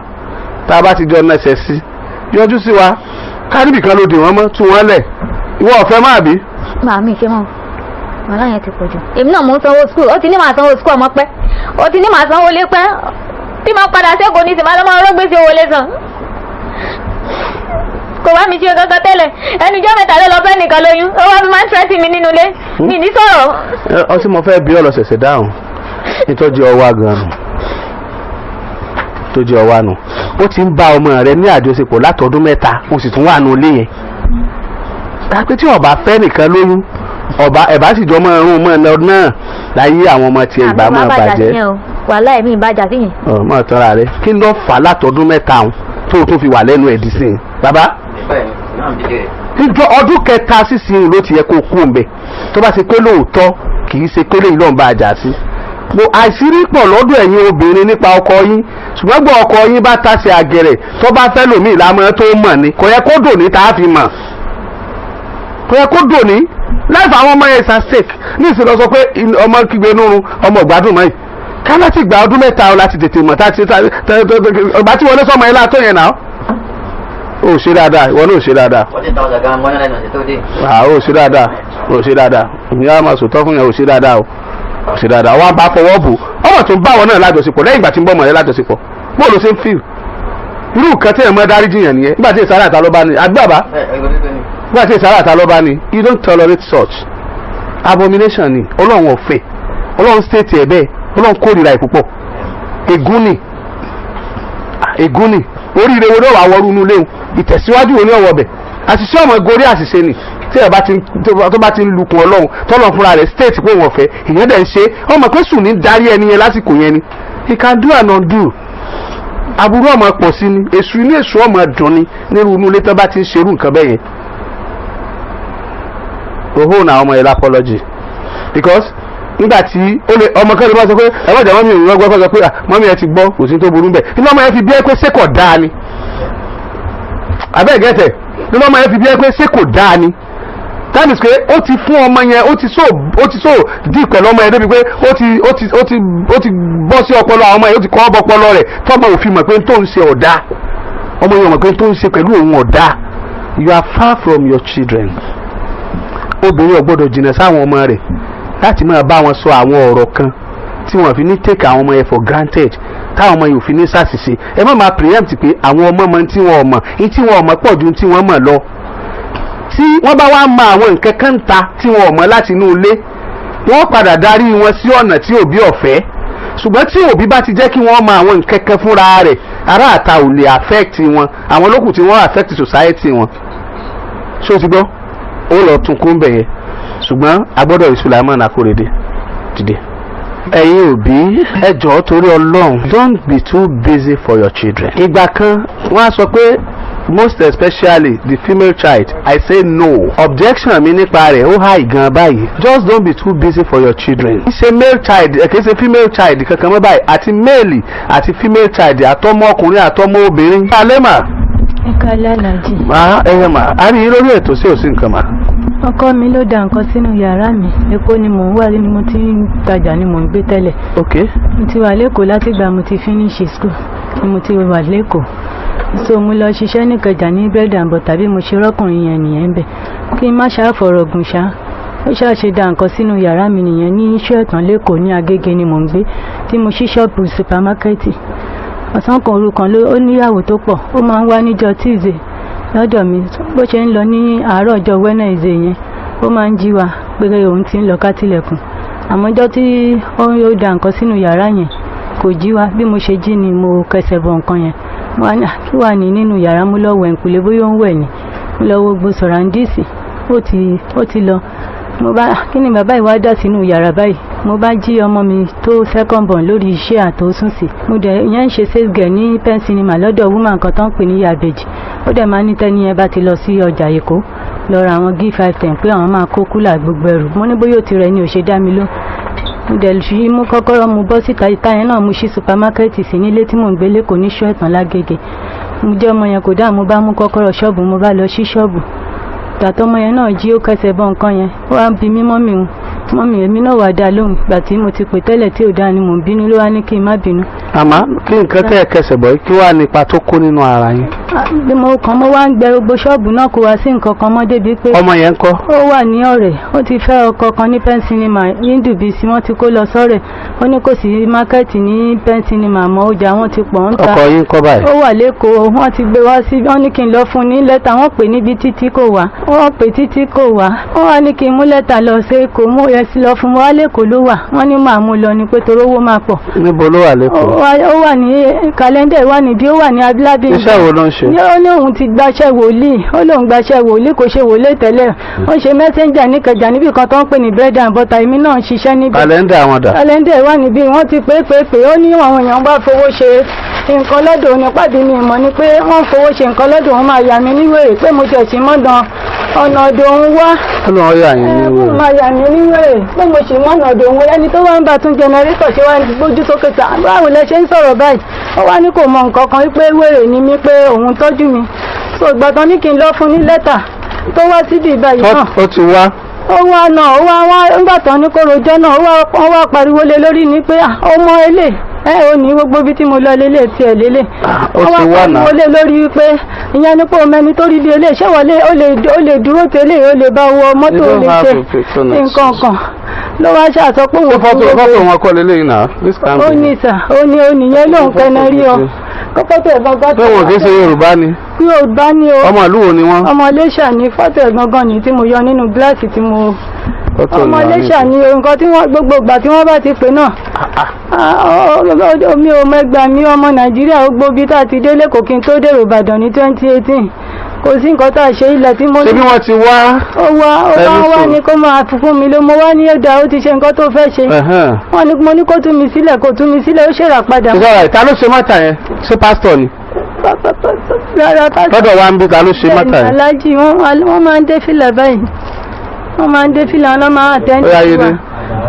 tá a bá ti jọ nẹsẹ̀ sí. Yọjú sí wa. Kárìbì kan ló dè wọ́n mọ́, tú wọ́n lẹ̀. Ìwọ ọ̀fẹ́ máa bí. Màmí ṣe mọ́, wàhálà yẹn ti pọ̀ jù. Èmi náà mò ń sanwó school. Ó ti ní màá sanwó school ọmọ pẹ́, ó ti ní màá sanwó lé pẹ́. Tí màá padà sẹ́kọ̀ọ́ ní ìsìn, máa lọ́mọ ọlọ́gbèsè owó lé san. Kò bá mi ṣe kankan tẹ́lẹ̀. Ẹnu jọ́ mẹ́ta ló lọ fẹ́ nìkan lóyún, ó wá fi máa ń tẹ́sí mi nínú ilé, mi ní sọ̀rọ̀. Ọtí mo fẹ́ bí ọ lọ ṣẹ̀ṣẹ̀ dáhùn nítọ́jú ọwá gan-an tó jẹ́ ọwá nù. Ó ti ń bá ọmọ rẹ ní àjọṣepọ̀ látọdún 3, ó sì tún wà nù ilé yẹn. Pé tí ọba fẹ́ nìkan lóyún, ọba ẹ̀bá sì jọ mọ́ ẹrún mọ́ ẹ náà láyé àwọn ọmọ tiẹ̀ ìgbà máa bàjẹ́. Wàhálà ẹ̀mí ìbàjá sí yẹn. Ọ máa tọ́ra rẹ. Kí ló fà á látọdún 3 ọ̀hún tó o tún fi wà lẹ́nu ẹ̀dí sí i, bàbá? Níjọ ọdún kẹta sísìn ló ti yẹ kó kú òǹbẹ. Tó bá ṣe pé lóòótọ́, kì í ṣe pé lóyún lọ́n bá a jà sí. Mo àṣírí pọ̀ lọ́dọ̀ ẹ̀yin obìnrin nípa ọkọ yín, ṣùgbọ́n gbọ́ ọkọ yín bá tàṣe àgẹ̀rẹ̀ tó bá fẹ́ lòmíì lámọ́ tó mọ̀ ni. Kò yẹ kó dò ní tá a fi mọ̀, kò yẹ kó dò ní life àwọn ọmọ yẹn is at stake. Ní ìsìn lọ sọ pé ọmọ kígbe nírun, ọmọ ìgbádùn mọ́ yìí ká láti gba ọdún 3 ọ láti tètè mọ̀ tá ọgbà tí wọlé sọmọ yẹn látọ̀ yẹn náà. Ó ṣe dáadáa, ìwọ náà ó ṣe dáadáa. 40,000 gan mọ́nà lẹ́nu ọ̀sẹ̀ tó dé. Ó ṣe dáadáa, ó ṣe dáadáa. Ìyá máa sòtọ́ fún yẹn, ó ṣe dáadáa o, ó ṣe dáadáa. Wọn bá fọwọ́ bò ọmọ tó ń bá wọn náà lájọṣepọ̀ lẹ́yìn ìgbà tí ń bọ́ ọmọ rẹ lájọṣepọ̀, bóò ló ṣe ń fíl irú nǹkan tí ẹ̀ mọ́ dárí jiyàn nìyẹn. Nígbà tí ìsára àta ló bá ní àgbàbá, nígbà tí ìsára àta ló bá ní, you don't tolerate such abomination ni. Ọlọ́run ọ̀fẹ́, Ọlọ́run state ẹ̀ bẹ́ẹ̀, Ọlọ́run kórìíra ẹ̀ púpọ̀. Ègún ni, ègún ni. Oríire wo ni ọ̀wà wọrú inú léwu, ìtẹ̀síwájú wo ni ọ̀wọ̀ bẹ̀? Àṣìṣe ọmọ gorí àṣìṣe ni. Tí ẹ bá ti tó bá ti ń lukùn Ọlọ́run tọ́lọ̀ fúnra rẹ̀ state pé wọ́n fẹ́ ìyẹn dẹ̀ ń ṣe ọmọ pé sùn ní darí ẹni yẹn lásìkò yẹn ni. He can do and undo. Aburú ọmọ pọ̀ sí ni, èṣù inú èṣù ọmọ dùn ni nírú inú ilé tó bá ti ń ṣerú nǹkan bẹ́ẹ̀ yẹn. Òhó na ọmọ yẹn l'apology, because nígbà tí ó lè ọmọ kan lè bá sọ pé ẹ má jẹ́ mummy òun gbọ́, kó sọ pé mummy ẹ ti gbọ́, kò sí tó burú bẹ́ẹ̀. Nínú ọmọ yẹn fi bí ẹ pé ṣé kò dáa ni abẹ́ gẹ́tẹ̀, nínú ọmọ yẹn fi bí ẹ pé ṣé kò dáa ni. That means pé ó ti fún ọmọ yẹn, ó ti so dì pẹ̀lú ọmọ yẹn débi pé ó ti bọ́ sí ọpọlọ àwọn ọmọ yẹn, ó ti kọ́ ọ́ bọ́pọlọ rẹ̀ tọ́mọ òfin mọ̀ pé tó ń ṣe ọ̀dà. Ọmọ yẹn mọ̀ pé tó ń ṣe pẹ̀lú òun ọ̀dà. You are far from your children. Obìnrin ò gbọ́dọ̀ jìnnà sáwọn ọmọ rẹ̀ láti máa bá wọn sọ àwọn ọ̀rọ̀ kan tí wọ́n fi ní take àwọn ọmọ yẹn for granted, táwọn ọmọ yẹn ò fi ní ṣàṣìṣe. Ẹ má máa preempt pé àwọn ọmọ mọ tí wọ́n mọ̀ ní, tí wọ́n mọ̀ pọ̀ ju tí wọ́n mọ̀ lọ. Tí wọ́n bá wá mọ àwọn nǹkan kan ta tí wọ́n mọ̀ láti inú ilé, wọ́n padà darí wọn sí ọ̀nà tí òbí ọ̀fẹ́. Ṣùgbọ́n tí òbí bá ti jẹ́ kí wọ́n mọ àwọn nǹkan kan fúnra rẹ̀, ará àta ò lè affect wọn, àwọn lókùn tí wọ́n affect society wọn. Ṣé o ti gbọ́? Ó lọ tún kún bẹ̀yẹn, ṣùgbọ́n a gbọ́dọ̀ rí Sulaiman Akorede dìde. Ẹ̀yin òbí, ẹ jọ̀ọ́, torí Ọlọ́run, don't be too busy for your children. Ìgbà kan wọ́n á sọ pé most especially the female child. I say no. Objection mi nípa rẹ̀ ó high gan báyìí. Just don't be too busy for your children. Kì í ṣe male child, kì í ṣe female child kankan mọ́ báyìí, àti male àti female child, àtọmọ ọkùnrin àtọmọ obìnrin. Alẹ́ mà. Ẹ kálẹ́, Aláàjì. Màá ẹyẹ mà á rí i lórí ètò sí òsì nǹkan mà. Ọkọ mi ló da nǹkan sínú yàrá mi. Èkó ni mò ń wà ní mo ti ń tajà ni mò ń gbé tẹ́lẹ̀. Mo ti wà lẹ́kọ̀ọ́ látìgbà mo ti finish school ni mo ti wà lẹ́kọ̀ọ́. So mo lọ ṣiṣẹ́ níkẹjà ní bread and butter. Bí mo ṣe rọ́kùnrin yẹn nìyẹn bẹ̀, kí n má ṣáà fọ̀rọ̀ gùn ṣá, ó ṣáà ṣe da nǹkan sínú yàrá mi nìyẹn ní iṣẹ́ ẹ̀tàn lẹ́kọ̀ọ́ ní Agége ni mò ń gbé, tí mo ṣí ṣọ́ọ̀bù supermarket. Ọ̀sán kan òru kan ló ó níyàwó tó pọ̀, ó máa ń wá níjọ́ Tuesday lọ́dọ̀ mi. Bó ṣe ń lọ ní àárọ̀ ọjọ́ Wednesday yẹn, ó máa ń jí wa pé òun ti ń lọ ká tilẹ̀kùn. Àmọ́ ọjọ́ tí ó yóò da nǹkan sínú yàrá yẹn, kò jí wa. Bí mo ṣe jí ni mo kẹsẹ̀ bọ nǹkan yẹn. Mo wá ní, "Ah, kí wàá ní nínú yàrá?" Mo lọ wẹ̀ ǹkùlé, bóyá ó ń wẹ̀ ni. Mo lọ wo gbogbo surroundings, ó ti lọ. Mo bá, "Ah, kí ni bàbá yìí wá dà sínú yàrá báyìí?" Mo bá jí ọmọ mi tó second born lórí iṣẹ́ àtòsùn sí. Mo dẹ̀ ìyẹn ń ṣe sales girl ní Pen Cinema lọ́dọ̀ woman kan tó ń pè ní Yabeji. Ó dẹ̀ máa ní tẹ́ni yẹn bá ti lọ sí ọjà Èkó lọ ra àwọn G510 pé àwọn máa kó cooler gbogbo ẹrù. Mo ní bóyá ó ti rẹ̀ ni ò ṣe dá mi ló. Mo dẹ̀ fi mú kọ́kọ́rọ́, mu bọ́ síta. Ìta yẹn náà mo ṣí supermarket sí nílé tí mò ń gbé lẹ́kọ̀ọ́ ní ṣọ́ọ̀tàn lágége. Mo jẹ́ ọmọ yẹn kò dáa. Mo bá mú kọ́kọ́rọ́ ṣọ́ọ̀bù, mo bá lọ sí ṣọ́ọ̀bù. Tàtọ́ ọmọ yẹn náà jí, ó kẹsẹ̀ bọ́ nǹkan yẹn. Ó wá ń bi mí, mummy òun, mummy èmi náà wà dá lóhùn. Ìgbà tí mo ti pè tẹ́lẹ̀ tí ò dáa ni mò ń bínú, ló wá ní kí n má bínú. Àmọ́ kí nǹkan tẹ́ ẹ kẹsẹ̀ bọ̀ yìí, kí wàá nípa tó kó nínú ara yín? Ah, bí mo kàn mo wá ń gbẹ gbogbo ṣọ́ọ̀bù náà, kó wá sí nǹkan kan mọ́ débi pé. Ọmọ yẹn ń kọ́? Ó wà ní ọ̀rẹ́, ó ti fẹ́ ọkọ kan ní Pen Cinema Ndùbísí, wọ́n ti kó lọ sọ́rẹ̀. Ó ní kò sí market ní Pen Cinema mọ́, ọjà wọn ti pọ̀ ń ta. Ọkọ yín kọ́ báyìí? Ó wà lẹ́kọ̀ọ́, wọ́n ti gbé wá sí. Wọ́n ní kí n lọ fún un ní lẹ́tà. Wọ́n pè níbi títí kò wá, wọ́n pè títí kò wá. Wọ́n wá ní kí n mú lẹ́tà lọ sí Èkó, mú yẹ sí lọ fún wa. Lẹ́kọ̀ọ́ ló wà. Wọ́n ní màá mú lọ ni pé torí owó máa pọ̀. Níbo ló wà lẹ́kọ̀ọ́? Ó wà ní kàlẹ́ndà, wà níbí, ó wà ní abilábí. Iṣẹ́ wo ló ń ṣe? Ní ó ní òun ti gbaṣẹ́ wòlíì, ó lóun gbaṣẹ́ wòlíì, kò ṣe wòlíì tẹ́lẹ̀. Ó ṣe messenger níkẹjà níbì kan tó ń pè ní bread and butter. Èmi náà ń ṣiṣẹ́ níbẹ̀. Kàlẹ́ndà wọn dà? Kàlẹ́ndà wà níbí. Wọ́n ti pé pé pé ó ní àwọn èèyàn bá fowó ṣe nǹkan lọ́dọ̀ òun. Nípàdé mi mọ̀ ni pé wọ́n fowó ṣe nǹkan lọ́dọ̀ òun, máa yà mí níwèrè pé mo tẹ̀ sí mọ́dàn. ọ̀nà ọ̀dọ̀ òun wá. Ọlọ́run yà yín ní Ẹ wèrè. máa yà mí níwèrè pé mo sì mọ̀nà ọ̀dọ̀ òun. Ẹni tó wá ń bá tún jẹnẹrétọ̀ ṣe wá ń gbójú sókè tà, báwo lẹ ṣe ń sọ̀rọ̀ báyìí? Ó wá ní kò mọ nǹkan kan, wípé wèrè ni mí, pé òun tọ́jú mi. So ìgbà tán ní kí n lọ fún ní lẹ́tà tó wá síbi ìbáyìí náà. Ó ti wá. Ó wá náà, ó wá wá nígbà tán ní kó rojọ́ náà, ó wá, wọ́n wá pariwo lé lórí ni pé, "Ah, ọmọ ilé ẹ ò ní gbogbo ibi tí mo lọ lélẹ̀ tiẹ̀ lélẹ̀." Ó Wọ́n ti wá wá náà. pariwo lé lórí pé ìyẹn ni pé ọmọ ẹni tó rí bí eléyìí ṣé wọlé, ó lè dúró tẹ́lẹ̀, ó lè bá wọ mọ́tò, You ó don't lè have ṣe a picture next. nǹkan kan ló wá ṣàṣọ pé Ṣé òun fọ́tò dúró. Fọ́tò wọn kọ́ lélẹ́yìn náà? This can Ó be. ní sà, ó ní, ó nìyẹn lóun kẹ́nà rí ọ kọ́kọ́ tó ẹ̀gbọ́n gbọ́. Ṣé wọn kì í ṣe Yorùbá ni? Yorùbá ni o. Ọmọ ìlú wo ni wọ́n? Ọmọ Iléṣà ní. Fọ́tò ẹ̀ gangan ní tí mo yọ nínú gíláàsì tí mo Fọ́tò ọmọ ni wọ́n ní. Iléṣà ní o. Nǹkan tí wọ́n gbogbo ìgbà tí wọ́n bá ti pè náà, mi ò mẹ́gbà mi. Ọmọ Nàìjíríà, ó gbóbi tá a ti délé kò kí n tó dèrò Ìbàdàn ní 2018. Kò sí nǹkan tá a ṣe ilẹ̀ tí mo Ṣé bí wọ́n ti wá? Ó wá, ó wá. Ẹni Wá sùúrù. ní kó máa fún mi ló. Mo wá ní ẹ̀dá, ó ti ṣe nǹkan tó fẹ́ ṣe. Wọ́n ní mo ní kó tú mi sílẹ̀, kó tú mi sílẹ̀, ó ṣèrà padà. It's alright. Ta ló ṣe matter yẹn? Ṣé pásítọ̀ ni? Rárá, pásítọ̀. Lọ́dọ̀ wa ń bí, ta ló ṣe matter yẹn? Aláàjì, wọ́n máa ń dé fìlà báyìí, wọ́n máa ń dé fìlà, wọ́n máa ń attend Ó yá, sí wa. Yédè.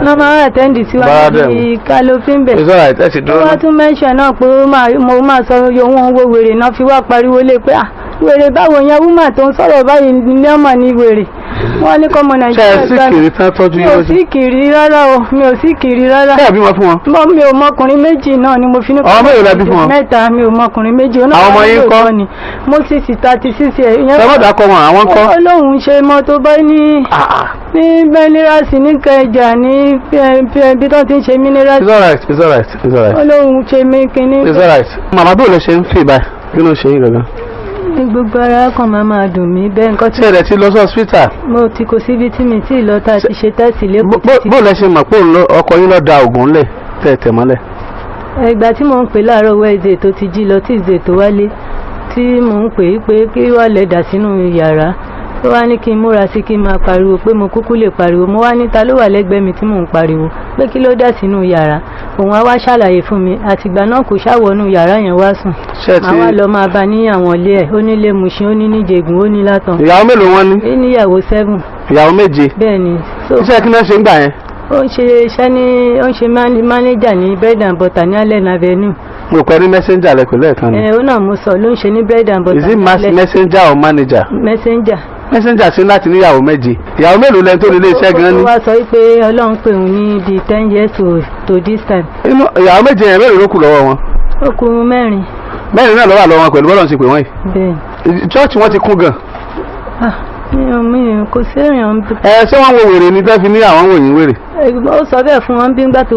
Wọ́n máa ń attend sí wa Bára dẹ̀ níbi kalofin bẹ̀. It's alright. Ẹ sì Ó dúró wá náà. tún mention náà pé ó máa mo máa sọ ohun wo wèrè náà fi wá pariwo lé pé, ah, wèrè báwo yẹn? Woman tó ń sọ̀rọ̀ báyìí ní ọmọ ní wèrè. Wọ́n ní kọ́mọ Ṣé ẹ Nàìjíríà sì gbà mí. kiri tán tọ́jú Mi yín ò lójú? sí kiri rárá o, mi ò sí kiri rárá. Ṣé ẹ bímọ fún wọn? Mọ mi ò mọkùnrin méjì náà ni mo fi ní. Ọmọ mélòó lẹ bí fún wọn? Mẹ́ta. Mi ò mọkùnrin méjì. Àwọn ọmọ yín ńkọ́? Ni Moses, 36 ẹ̀. Ṣé wọ́n dàkọ wọn? Àwọn ńkọ́? Ó lóun ṣe mọ́tò bá ní minerals ní Kẹjà ní ibi tó ti ń ṣe minerals. It's alright. It's alright. It's alright. Ó lóun ṣe mí kínní. It's alright. Màmá, bí ò lè ṣe ń fi báyìí? Kí ló ń ṣe yín gangan? Ní gbogbo ara kan máa dùn mí bẹ́ẹ̀, nǹkan tí Ṣé ẹ ti lọ sí hospital? Mo ti, kò síbi tí mi tí ì lọ tá a ti ṣe test lẹ́kọ̀ọ́ títí. Bó lẹ ṣe mọ̀ pé òun ọkọ yín lọ da oògùn ńlẹ̀ tẹ̀ tẹ̀ mọ́lẹ̀? Ìgbà tí mò ń pè láàárọ̀ Wednesday tó ti jí lọ, Tuesday tó wálé, tí mò ń pè é pé kí wàá lè dà sínú yàrá, ó wá ní kí n múra sí kí n máa pariwo, pé mo kúkú lè pariwo. Mo wá ní ta ló wà lẹ́gbẹ̀ẹ́ mi tí mò ń pariwo, pé kí ló dà sínú yàrá? Òun á wá ṣàlàyé fún mi. Àtìgbà náà kò ṣàwọnú yàrá yẹn wá sùn. Ṣé ẹ ti Màá wá lọ máa bá ní àwọn ilé ẹ̀. Ó nílé Mushin, ó ní níjẹ̀gùn, ó ní Látàn. Ìyàwó mélòó wọn ní? Ó níyàwó 7. Ìyàwó méje. Bẹ́ẹ̀ ni. So Iṣẹ́ kí náà ṣe ń gbà yẹn? Ó ń ṣe iṣẹ́ ní, ó ń ṣe manager ní bread and butter ní Allen Avenue. Mo pẹ́ ní messenger lẹ pẹ̀lú ẹ̀kan ni. Ẹ ó náà mo sọ ló ń ṣe ní bread and butter Is it ní Allen. messenger or manager? Messenger. Messenger sí láti níyàwó méje. Ìyàwó mélòó lẹni tó ní ilé iṣẹ́ gan Ó ní? wá sọ pé Ọlọ́run pè òun ní bíi 10 years to this time. Inú ìyàwó méje yẹn, mélòó ló kù lọ́wọ́ wọn? Ó kù mẹ́rin. Mẹ́rin náà ló wà lọ́wọ́ wọn pẹ̀lú bọ́lọ̀ ń ṣe pè wọ́n Bẹ́ẹ̀. yìí. Church wọn ti kún gan. Ah, mi ò kò sí èèyàn. Ẹ ṣé wọ́n wo wèrè ni tẹ́ fi ní àwọn wòyìn wèrè? Ó sọ bẹ́ẹ̀ fún wọn bí ńgbà tó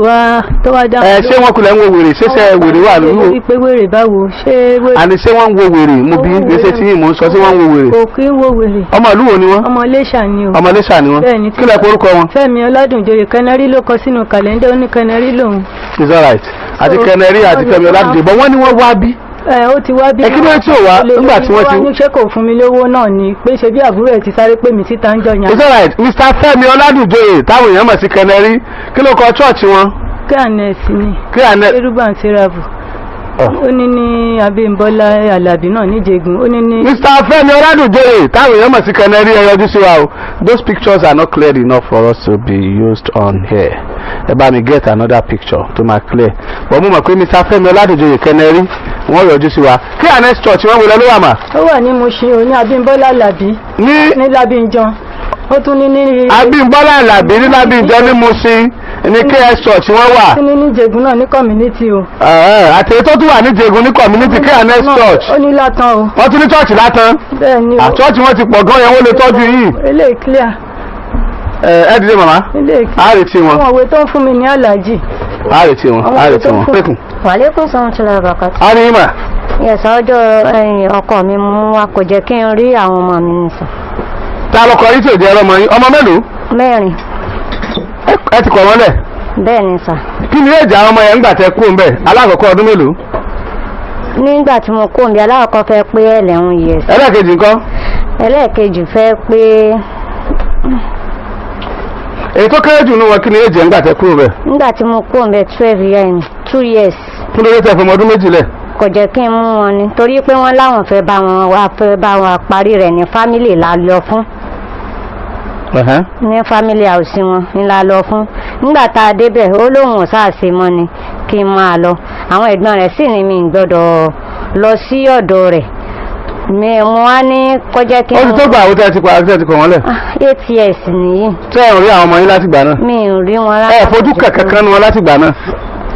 wá dá. Ẹ ṣé wọ́n kulẹ̀ ń wo wèrè? Ṣéṣe wèrè wà nínú? Pé wèrè báwo? Ṣé wèrè? Àní ṣé wọ́n ń wo wèrè? Mo bí gbèsè tí mò ń sọ, ṣé wọ́n ń wo wèrè? Kò kí ń wo wèrè. Ọmọ ìlú wo ni wọ́n? Ọmọ Iléṣà ni o. Ọmọ Iléṣà ni wọ́n. Bẹ́ẹ̀ ni. Kí lẹ porúkọ wọn? Fẹ́mi Ọládùnjoyè. Kẹnẹrí ló kọ sínú kàlẹ́ndà, ó ní Kẹnẹrí lòun. It's alright. Àti Kẹnẹrí àti Fẹ́mi Ọládùnjoyè, bọ́ wọ́n ní wọ́n wá bí. Ẹ ó ti wá bí. Ẹ kí ló tí ò wá nígbà tí wọ́n ti Wá ní ṣé kò fún mi lówó náà ni, pé ṣe bí àbúrò ẹ̀ ti sáré pè mí síta ń jọ yàn. It's alright. Mr. Fẹ́mi Ọládùnjoyè táwọn èèyàn mọ̀ sí Kẹnẹrí, kí ló kọ church wọn? Kí ni. Kí àná? Kérúbù and Serafu. Ó ní ní Abímbọ́lá Alábí náà níjẹ̀gùn, ó ní ní. Mr. Fẹ́mi Ọládùnjoyè táwọn èèyàn mọ̀ sí Kẹnẹrí, ẹ yọjú sí wa o. Those pictures are not clear enough for us to be used on here. Ẹ bá mi get another picture tó máa clear. But mo mọ̀ pé Mr. Fẹ́mi Ọládùnjoyè Kẹnẹrí, wọ́n yọjú sí wa. Kí àná church wọn wọlé ló wà mà? Ó wà ní Mushin, ó ní Abímbọ́lá Alábí Ní ní Lábíńjọ, ó tún ní ní. Abímbọ́lá Àlàbí ní Lábíńjọ ní Mushin ní KS church wọ́n wà. Tún ní níjẹ̀gùn náà ní community o. Àti èyí tó tún wà ní Jẹ̀gùn ní community, KNS church. Ó ní Látàn o. Wọ́n tún ní church Látàn. Bẹ́ẹ̀ ni o. Church wọn ti pọ̀ gan yẹn, wọ́n lè tọ́jú yìí. Eléyìí clear. Ẹ dìde, màmá. Eléyìí clear. Á retí wọn. Àwọn òwe tó ń fún mi ní àlàjì. Á retí wọn, á retí wọn. Pẹ̀kùn. Wàlékún sọ̀rọ̀ tí lọ́ọ́ bàkàtà. Á ní mà. Yẹ̀sà, ọjọ́ ọkọ mi mú wa, kò jẹ́ kí n rí àwọn ọmọ mi nìsín. Ta lọkọ yìí tí ò jẹ́ ọmọ yín? Ọmọ mélòó? Mẹ́rin. Ẹ ti kọ̀ wọ́n lẹ̀? Bẹ́ẹ̀ ni sà. Kí ni èjì àwọn ọmọ yẹn ń gbà tẹ kú ń bẹ̀? Alákọ̀ọ́kọ́, ọdún mélòó? Nígbà tí mo kó mi, alákọ̀ọ́kọ́ fẹ́ pé 11 years. Ẹlẹ́ẹ̀kejì ńkọ́? Ẹlẹ́ẹ̀kejì fẹ́ pé Èyí tó kéré jù nínú wọn, kí ni èjì ẹ̀ ń gbà tẹ kúrò bẹ̀? Nígbà tí mo kó mi, 12 years, 2 years. Kí ló dé tẹ fọmọ ọdún 2 lẹ̀? Kò jẹ́ kí n mú wọn ni, torí pé wọ́n láwọn fẹ́ bá wọn wá, fẹ́ bá wọn parí rẹ̀ ní family la lọ fún. Ní family house wọn ni la lọ fún. Nígbà tá a débẹ̀, ó lóun ò sáàsì mọ́ ni kí n máa lọ. Àwọn ẹ̀gbọ́n rẹ̀ sì ní mi ì gbọ́dọ̀ lọ sí ọ̀dọ̀ rẹ̀. Mi mo wá ní kọjá kí Ó ti tó gbà àwọn tẹ́ ẹ ti pa, tẹ́ ẹ ti kọ̀ wọ́n lẹ̀? 8 years nìyí. Tẹ́ ẹ̀ ń rí àwọn ọmọ yín láti gbà náà? Mi ò rí wọn rárá. Ẹ fojú kẹ̀kẹ́ kan nu wọn láti gbà náà?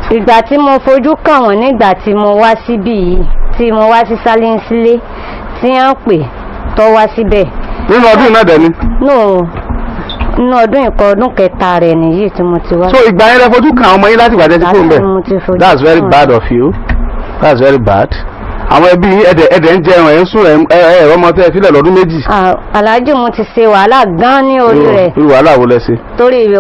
Ìgbà tí mo fojú kàn wọ́n nígbà tí mo wá síbí yìí, tí mo wá sí Sálínsílé, tí wọ́n pè tó wá síbẹ̀. Nínú ọdún náà dẹ̀ ni? No, nínú ọdún ìkọ, ọdún kẹta rẹ̀ nìyí tí mo ti wá. So ìgbà yẹn lẹ fojú kàn àwọn ọmọ yín láti gbà tẹ́ ti kúrò ńbẹ̀? Láti mo ti fojú That's very kàn. bad of you. That's very bad. Àwọn ẹbí yín, ẹ̀dẹ̀ ń jẹun, ẹ̀ ń sùn, ẹ̀ ẹ̀ ọmọ tẹ́ ẹ sílẹ̀ lọ́dún 2. Ah, Aláàjì, mo ti ṣe wàhálà gan ní orí rẹ̀. Irú wàhálà wo lẹ ṣe? Torí ìwé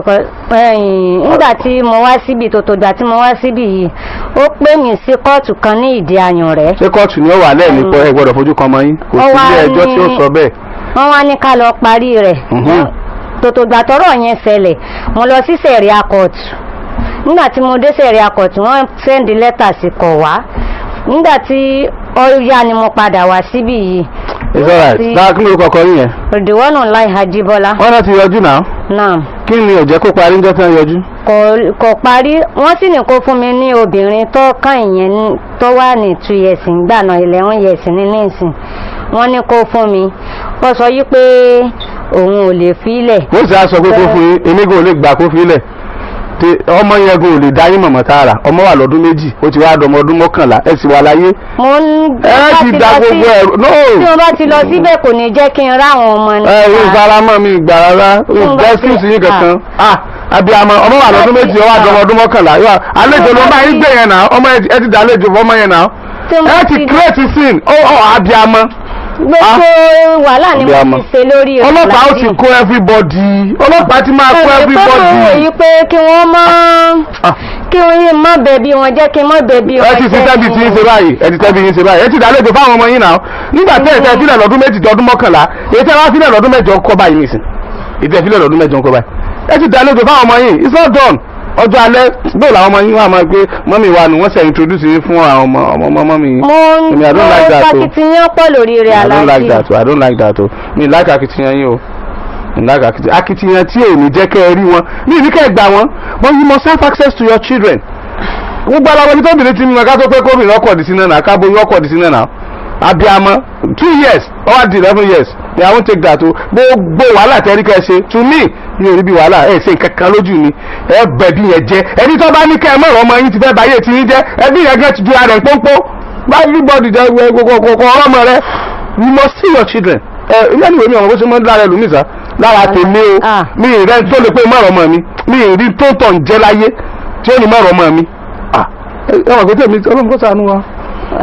nígbà tí mo wá síbi tó tó gbà tí mo wá síbi yìí, ó pè mí sí kóòtù kan ní ìdí ayùn rẹ̀. Ṣé kóòtù ni ó wà lẹ́ẹ̀ni pé ẹ gbọ́dọ̀ fojú kan ọmọ yín? Kò Ó sí wá ilé ẹjọ́ tí ó sọ bẹ́ẹ̀. Wọ́n wá ní ká lọ parí rẹ̀. Tòtò gbà tọ́rọ̀ yẹn ṣẹlẹ̀, mo lọ sí sẹ̀ríà kóòtù. Nígbà tí mo dé sẹ̀ríà kóòtù, wọ́n send lẹ́tà sí kọ̀ wá. Nígbà tí ó yá ni mo padà wá síbí yìí. It's alright. Dáa, kí ló kọ́kọ́ yín yẹn? Òdìwọ́nù láì Ajíbọ́lá. Wọ́n náà ti yọjú náà. Náà. Kí ni ò jẹ́ kó parí níjọ́ tí wọ́n yọjú? Kò parí. Wọ́n sì ní kó fún mi ní obìnrin tó kàn ìyẹn tó wà ní 2 years ńgbà náà, 11 years ní nísìn. Wọ́n ní kó fún mi, ó sọ yí pé òun ò lè fi lẹ̀. Ó sì á sọ pé kó fún yín, èmi kò lè gbà kó fi lẹ̀. Tí ọmọ yẹn gan ò lè dá yín mọ̀mọ́ tààrà. Ọmọ wà lọ́dún 2, ó ti wá dọmọ ọdún 11, ẹ sì wà láyé. Mo ń Ẹ ti da gbogbo ẹ̀rù. No. Tí mo bá ti lọ síbẹ̀, kò ní jẹ́ kí n ráwọn ọmọ ní. Ẹ ò faramọ́ mi gbà rárá. Mo bá Excuse yín kankan. Ah, abiyamọ, ọmọ wà lọ́dún 2, ó wà dọmọ ọdún 11. Yóò àlejò ló máa ń gbé yẹn náà. Ọmọ ẹ ti dàlejò fọmọ yẹn náà. Tí mo Ẹ ti create scene. Ó abiyamọ. Gbogbo wàhálà ni mo Abiyamọ. ti ṣe lórí rẹ̀. Ọlọ́pàá ó ti kó everybody. Ọlọ́pàá ti máa kó everybody. Yí pé kí wọ́n mọ́ kí wọ́n yé má bẹ̀bí wọn jẹ́, kí n má bẹ̀bí wọn Ẹ ti fi jẹ́ tẹ́bi tí ń ṣe báyìí, ẹ ti tẹ́bi yín ṣe báyìí. Ẹ ti dàlejò fáwọn ọmọ yín náà nígbà tẹ́ ẹ tẹ́ sílẹ̀ lọ́dún 2 dọdún 11. Èyí tẹ́ wá sílẹ̀ lọ́dún 8 kọ́ báyìí nìsín, èyí tẹ́ sílẹ̀ lọ́dún 8 kọ́ báyìí. Ẹ ti dàlejò fáwọn ọmọ yín. It's not done. Ọjọ́ alẹ́ bóò làwọn ọmọ yín wà máa gbé mummy wa nù, wọ́n ṣe introduce yín fún àwọn ọmọ ọmọ mummy yín. Mo ń Èmi, I don't like that o. Akitiyan pọ̀ lórí rẹ̀, I don't like Aláàjì. that o. I don't like that o. Mi like akitiyan yín o. Mi like akitiyan tí ò ní jẹ́ kẹ́ ẹ rí wọn, mi ní kẹ́ ẹ gbà wọ́n, but you must have access to your children. Gbogbo ara wọn ní tóbìnrin ti mú ká tó pé kóbìnrin ọkọ̀ dì sí náà, káboyún ọkọ̀ dì sí náà. Abiyamọ, 2 years, ó wá di 11 years ni. I won't take that o. Gbogbo wàhálà tẹ́rí kẹ́ ẹ ṣe, to me, mi ò rí bí wàhálà ẹ ṣe nǹkan kan lójú mi. Ẹ bẹ̀bí yẹn jẹ́. Ẹni tó bá ní kẹ́ ẹ mọ̀rọ̀ ọmọ yín ti fẹ́ báyé ti yín jẹ́. Ẹbí yẹn gẹ́ ti ju ara rẹ̀ pọ́npọ́n bá everybody jẹ́ gbogbo ọlọ́mọ rẹ. You must see your children. Ẹ ilé ìwé mi, ọmọ bó ṣe mọ́ lára ẹlòmíì sá lára tèmi o. Mi ì rẹ́ tó lè pé mọ̀rọ̀ ọmọ mi, mi ì rí tó tọ̀ ń jẹ́ láyé tí ó ní mọ̀rọ̀ ọmọ mi. Ẹ mọ̀ pé tèmi, Ọlọ́run kó ṣàánú wa.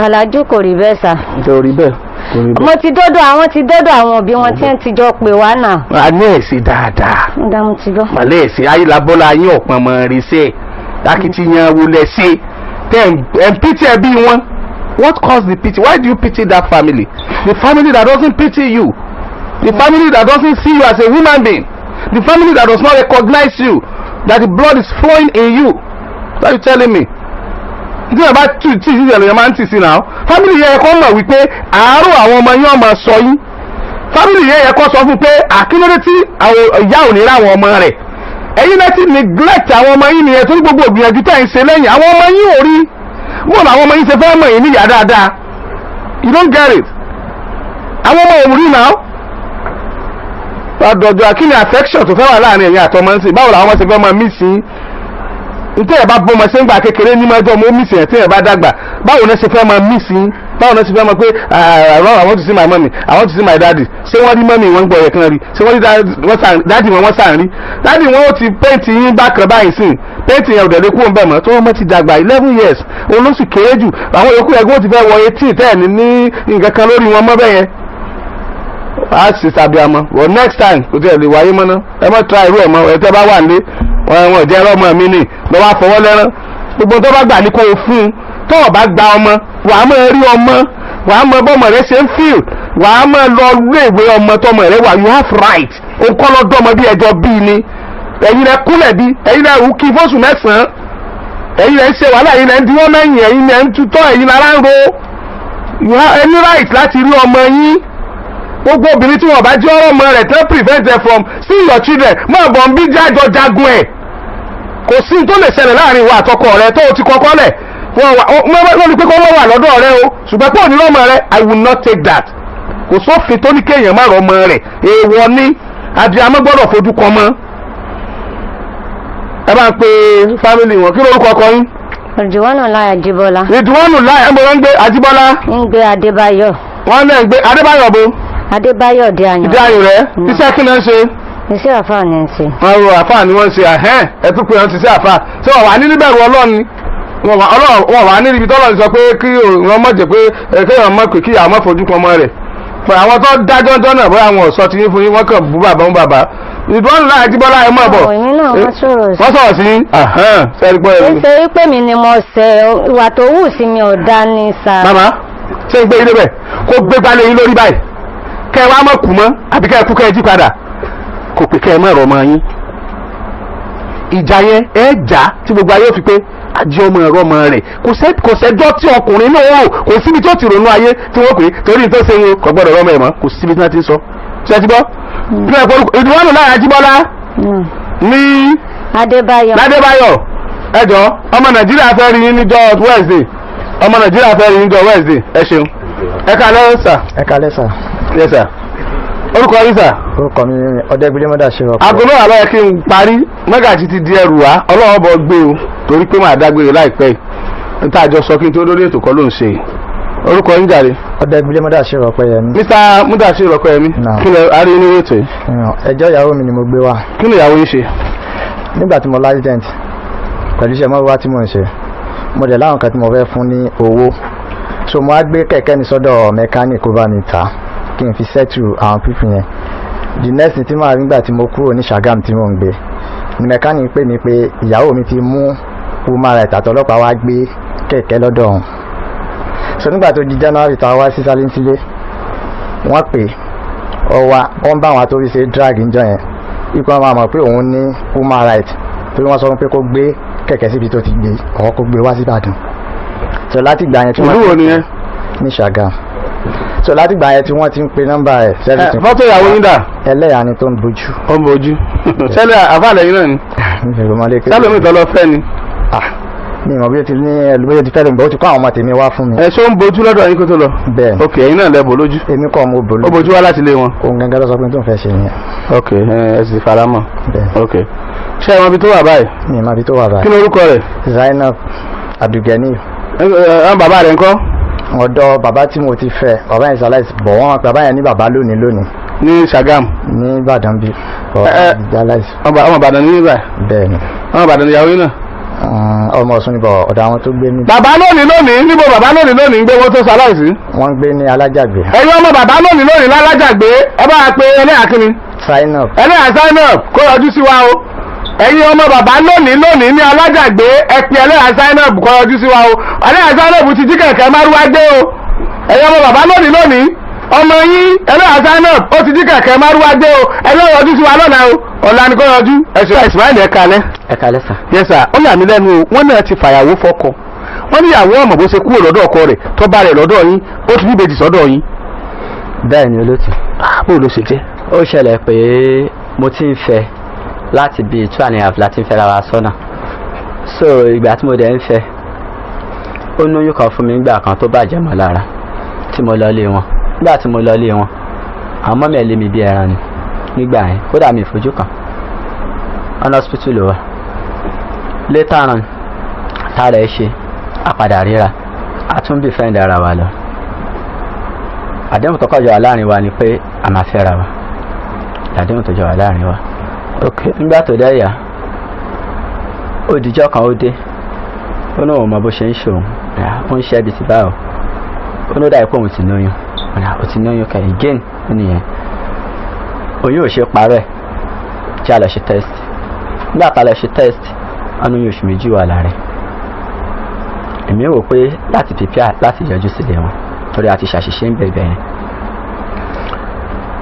Aláàjì, kò rí bẹ́ẹ̀ sà. Ǹjẹ́ ò rí bẹ́ẹ̀? Kò rí Mo ti dọ́dọ̀ àwọn, ti dọ́dọ̀ àwọn òbí wọn tí wọ́n ti jọ pè wá náà. A ní ẹ̀sìn dáadáa. Ń dá, mo ti gbọ́. Màlẹ́ ẹ̀sìn ayélujábọ́lá yín ọ̀pọ̀ mọ̀ rí sẹ́ akitiyan wo lẹ ṣe tẹ́ ẹ̀ ń pity ẹbí wọn? What caused the pity? Why do you pity that family? The family that doesn't pity you, the family that doesn't see you as a human being, the family that does not recognize you, that the blood is flowing in you. What are you telling me? Tí ẹ bá tù tí ìṣẹ̀lẹ̀ yẹn máa ń tì sí náà, family yẹn kọ́ mọ̀ wípé àárò àwọn ọmọ yẹn ọmọ sọ yín. Family yẹn yẹ kọ́ sọ fún pé àkínlódé tí àwọn ìyá ò ní ráwọn ọmọ rẹ̀. Ẹ̀yin náà ti neglect àwọn ọmọ yín nìyẹn, torí gbogbo ìgbìyànjú tẹ̀ ń ṣe lẹ́yìn àwọn ọmọ yín ò rí bọ́ọ̀lù. Àwọn ọmọ yín ṣe fẹ́ mọ̀ yín níyà dáadáa? You don't get it. Àwọn ọmọ òwúrí náà àdọ̀dọ̀ akíní affection tó fẹ́ wà láàrin ẹ̀yin àtọmọ ń sìn. Báwo làwọn ọmọ ṣe fẹ́ máa miss yín? Ntẹ́ ẹ̀ bá bọ́mọ ṣe ń gbà kékeré ní mọ́jọ́ mo miss ẹ̀. Tí ẹ̀ bá dàgbà, báwo náà ṣe fẹ́ máa miss yín? Báwo náà ṣe fẹ́ máa pé, "I want to see my mommy, I want to see my daddy"? Ṣé wọ́n rí mummy wọn gbọ́ ẹ̀ kan rí? Ṣé wọ́n rí daddy wọn? Wọ́n sàn rí daddy wọn. Ó ti paint yín bákan báyìí sìn. Paint yẹn ò dẹ̀ lè kú òun bẹ̀ mọ́ tó wọ́n mọ́ ti dàgbà. 11 years, òun ló sì kéré jù. Àwọn yòókù ẹgbẹ́ ó ti fẹ́ wọ 18 tẹ́ ẹ̀ ní ní nǹkan kan lórí wọn mọ́ bẹ́yẹn. A sì sàbíamọ, but next time kò tí ẹ lè wáyé mọ́ ná. Ẹ má try irú ẹ̀ mọ́. Ẹ tẹ́ bá wà nílé wọn, wọn jẹ́ ọmọ mi nì lọ́wọ́ àfọwọ́ lẹ́rán. Gbogbo tó bá gbà ní kó o fún un. Tó o bá gba ọmọ, wàá máa rí ọmọ, wàá mọ bọ́mọ rẹ ṣe ń feel, wàá máa lọ léèwé ọmọ tọmọ rẹ wà. You have right. O kọ́ lọ́dọ̀ ọmọ bí ẹjọ́ bíi ni. Ẹ̀yin rẹ kúnlẹ̀ bí, ẹ̀yin rẹ rú kí fóṣù 9, ẹ̀yin rẹ ń ṣe wàhálà, ẹ̀yin rẹ ń diwọ́ mẹ́yìn, ẹ̀yin rẹ ń tutọ́, ẹ̀yin lára ń ro. You have any right láti rí ọmọ yín. Gbogbo obìnrin tí wọn bá jẹ́ ọ̀rọ̀ ọmọ rẹ̀ tán prevent them from seeing your children, máa bọ̀ ń bí jájọ jagun ẹ̀. Kò sí tó lè ṣẹlẹ̀ láàrin ìwà àtọkọ rẹ tó o ti kọ́kọ́ lẹ̀ wọ́n ní pé kó wọ́n wà lọ́dọ̀ rẹ o, ṣùgbọ́n pé òní lọ́mọ rẹ, I will not take that. Kò sófin tó ní kéèyàn má rọ ọmọ rẹ̀, èèwọ̀ ni, abiyamọ gbọ́dọ̀ fojú kan mọ́. Ẹ bá ń pe fámìlì wọn, kí lórúkọ ọkọ yín? Ridwanu Lai Ajíbọ́lá. Ridwanu Lai, ẹ̀ ń bọ̀ wọ́n ń gbé Ajíbọ́lá. Ń gbé Adébáyọ̀. Wọ́n náà ń gbé Adébáyọ̀ bo. Adébáyọ̀ di àyàn. Di àyàn rẹ̀, iṣẹ́ kí ló ń ṣe? Iṣẹ́ àfáà ni ń ṣe. Wọ́n ro àfáà ni wọ́n ń ṣe, ẹ̀hẹ́n, ẹ tún pé wọ́n ti ṣe àfáà. Ṣé wọ́n wà ní níbẹ̀rù Ọlọ́run ni? Wọ́n wà ní ibi tọ́lọ́run sọ pé kí wọ́n mọ̀ jẹ́ pé kéèyàn mọ̀ pé kí ìyá mọ̀ fojú kan mọ́ rẹ̀. Àwọn tó dájọ́ jọ́ náà bóyá àwọn ọ̀sọ́ ti yín fún yín, wọ́n kàn bú bàbá ń bàbá. Ridwanu Lai Ajíbọ́lá, ẹ mọ̀ bọ̀. Wọ́n sọ̀rọ̀ sí sẹ́ẹ̀rì gbọ́ ẹ̀rù. Nítorí pé mi ni mo ṣe ìwà tó wù sí mi ò dá ní sa. Màmá, ṣé ń gbé yín débẹ̀? Kó gbé gbalẹ̀ yín lórí báyìí. Kẹ́ ẹ wá mọ̀ kú mọ́ àbí kẹ́ ẹ kú kẹ́ ẹ jí padà. Kò pé kẹ́ ẹ mọ̀ ẹ̀rọ ọmọ yín. Ìjà yẹn ẹ jà tí gbogbo ayé fi pé ajé ọmọ ẹ̀rọ ọmọ rẹ̀. Kò sẹ́jọ́ tí ọkùnrin náà wò, kò síbi tí ó ti ronú ayé tí wọ́n pè é torí tó ṣe wọn kò gbọ́dọ̀ rọ́mọ ẹ̀ mọ́, kò síbi tí wọ́n ti ń sọ. Ṣé ẹ ti gbọ́? Ridwanu Lai Ajíbọ́lá ní Adébáyọ̀. Ládébáyọ̀, ẹ jọ̀ọ́, ọmọ Nàìjíríà fẹ́ rí yín níjọ́ Wednesday. Ọmọ Nàìjíríà fẹ́ rí yín níjọ́ Wednesday. Ẹ ṣeun. Ẹ kálẹ́ sà. Ẹ kálẹ́ sà. Yes sà. Orúkọ yín sà? Orúkọ mi Ọdẹ́gbélé Mọ́dàṣírò. Aago mẹ́wàá ló yẹ kí n parí, mẹ́gàjì ti di ẹrù wá, Ọlọ́run bọ̀ gbé o, torí pé màá dágbére láìpẹ́ yìí. Níta àjọ sọ kí n tó lórí ètò kọ́ ló ń ṣe yìí. Orúkọ yín jàre? Ọdẹ́gbélé Mọ́dàṣírò Ọpẹ́yẹmí. Mr. Mọ́dàṣírò Ọpẹ́yẹmí, kí lẹ arí nínú ètò yìí? Ẹjọ́ ìyàwó mi ni mo gbé wá. Kí ni ìyàwó yín ṣe? Nígbà tí mo l'accident pẹ̀lú iṣẹ́ mọ́wá tí mò ń ṣe, mo dẹ̀ láwọn kan tí mo fẹ́ fún ní owó, so mo á gbé kẹ̀kẹ́ mi sọ́dọ̀ mẹkáníìkì kó bá mi tà kí n fi settle àwọn pípì yẹn. The next thing tí màá rí nígbà tí mo kúrò ní Ṣàgámù tí mò ń gbé ni mẹkáníìkì pè mí pé ìyàwó mi ti mú human rights àtọlọ́pàá wá gbé kẹ̀kẹ́ lọ́dọ̀ òun. So nígbà tó di January tá a wá sí Sálíńtílé, wọ́n pè ọ wá, wọ́n bá àwọn àtòrí ṣe drag níjọ́ yẹn, ikú wọn máa mọ̀ pé òun ní human right torí wọ́n sọ fún pé kó gbé kẹ̀kẹ́ síbi tó ti gbé ọ̀ kó gbé wá sí Ìbàdàn. So láti gbà yẹn tí wọ́n ìlú wo nìyẹn? Ní Ṣàgámù. So láti gbà yẹn tí wọ́n ti ń pe nọ́mbà ẹ̀. Fọ́tò ìyàwó yín dà? Ẹlẹ́yà ni tó ń bojú. Ó ń bojú. Sẹ́lẹ̀ àfàlẹ́ yín náà ni? Sẹ́lẹ̀ mi tọ́ lọ fẹ́ ni. Mi ìmọ̀ bí o ti ní ẹlòmíràn ti fẹ́ lómi, bó ti kọ́ àwọn ọmọ tèmi wá fún mi. Ẹ ṣé ó ń bojú lọ́dọ̀ yín kó tó lọ? Bẹ́ẹ̀. Ok, ẹ̀yin náà lẹ bò lójú. Èmi kọ́ mo bò lójú. Ó bojú wá láti ilé wọn. Òun gangan ló sọ pé tó ń fẹ́ ṣe nìyẹn. Ok, ẹ sì fara mọ́. Bẹ́ẹ̀. Ok, ṣé ẹ mọ ibi tó wà báyìí? Mi ìmọ̀ ibi tó wà báyìí. Kí ni orúkọ rẹ̀? Zainab Abdulgani. Ẹ bàbá rẹ̀ ńkọ́? Ọ̀dọ̀ bàbá tí mo ti fẹ́, bàbá yẹn ṣaláìsí bọ̀, wọ́n bàbá yẹn ní bàbá lónìí lónìí. Ní Ṣàgámù. Ní Ìbàdàn bí. Ọmọ Ìbàdàn ní ibà. Bẹ́ẹ̀ni. Ọmọ Ìbàdàn ìyàwó yín náà. Ọmọ Ọ̀ṣun níbọ̀, ọ̀dọ̀ àwọn tó gbé ní. Bàbá lónìí lónìí níbo bàbá lónìí lónìí ń gbé wọ́n tó ṣaláìsí? Wọ́n ń gbé ní Alájàgbé. Ẹ̀yin ọmọ bàbá lónìí lónìí lálájàgbé, ẹ bá pe ẹlẹ́yà kínni. Sign up. Ẹlẹ́yà sign up kó yọjú sí wa o. Ẹ̀yin ọmọ bàbá lónìí lónìí ní Alájàgbé, ẹ pe ẹlẹ́yà sign up kó yọjú sí wa o. Ẹlẹ́yà sign up ti jí kẹ̀kẹ́ márúwá gbé o. Ẹ̀yin ọmọ bàbá lónìí lónìí, ọmọ yín ẹlẹ́yà sign up ó ti jí kẹ̀kẹ́ márúwá gbé o. Ẹlẹ́yà yọjú sí wa lọ́la o. Ọ̀la ni kó yọjú. Ẹ̀sìn Ismail, ẹ kalẹ́. Ẹ kalẹ́ sà. Yes sir, ó yà mí lẹ́nu o, wọ́n náà ti fàyàwó fọ́kọ. Wọ́n ní ìyàwó ọmọ bó ṣe kúrò lọ́dọ̀ ọkọ rẹ̀ tó bá rẹ̀ lọ́dọ̀ yín, ó ti níbejì sọ́dọ̀ yín. Bẹ́ẹ̀ ni olóòtú. Bó ló ṣe jẹ́? Ó ṣẹlẹ̀ pé mo ti ń fẹ́ láti bíi 2.5 láti ń fẹ́ ra wa sọ́nà. So ìgbà tí mo dẹ̀ ń fẹ́, ó lóyún kan fún mi nígbà kan tó bàjẹ́ mọ́ lára tí mo lọ lé wọn. Nígbà tí mo lọ lé wọn, àwọn mọ́mí ẹ̀ lé mi bí ẹran ni nígbà yẹn, kódà mi ìfojú kan. Ọ̀nà hospital ló wà. Later on, tára ẹ ṣe àpàdà ríra, àtúnbí fẹ́ǹdì ara wa lọ. Àdéhùn tó kọjọ wà láàrin wa ni pé a máa fẹ́ra wa. Àdéhùn tó jọ wà láàrin wa. Ok. Nígbà tó dẹ́ yà, ó dijọ́ kan ó dé, ó ní òun mọ bó ṣe ń ṣòun, ó ń ṣe ẹbí ti báwo, ó ní ó dàbí pé òun ti lóyún, ó ti lóyún kẹ again, ó nìyẹn. Oyún ò ṣe parẹ́, jẹ́ a lọ ṣe test. Nígbà tá a lọ ṣe test, wọ́n ní oṣù 2 wà lára ẹ̀. Èmi rò pé láti prepare láti yọjú sílé wọn, torí a ti ṣàṣìṣe ń bẹ̀bẹ̀ yẹn.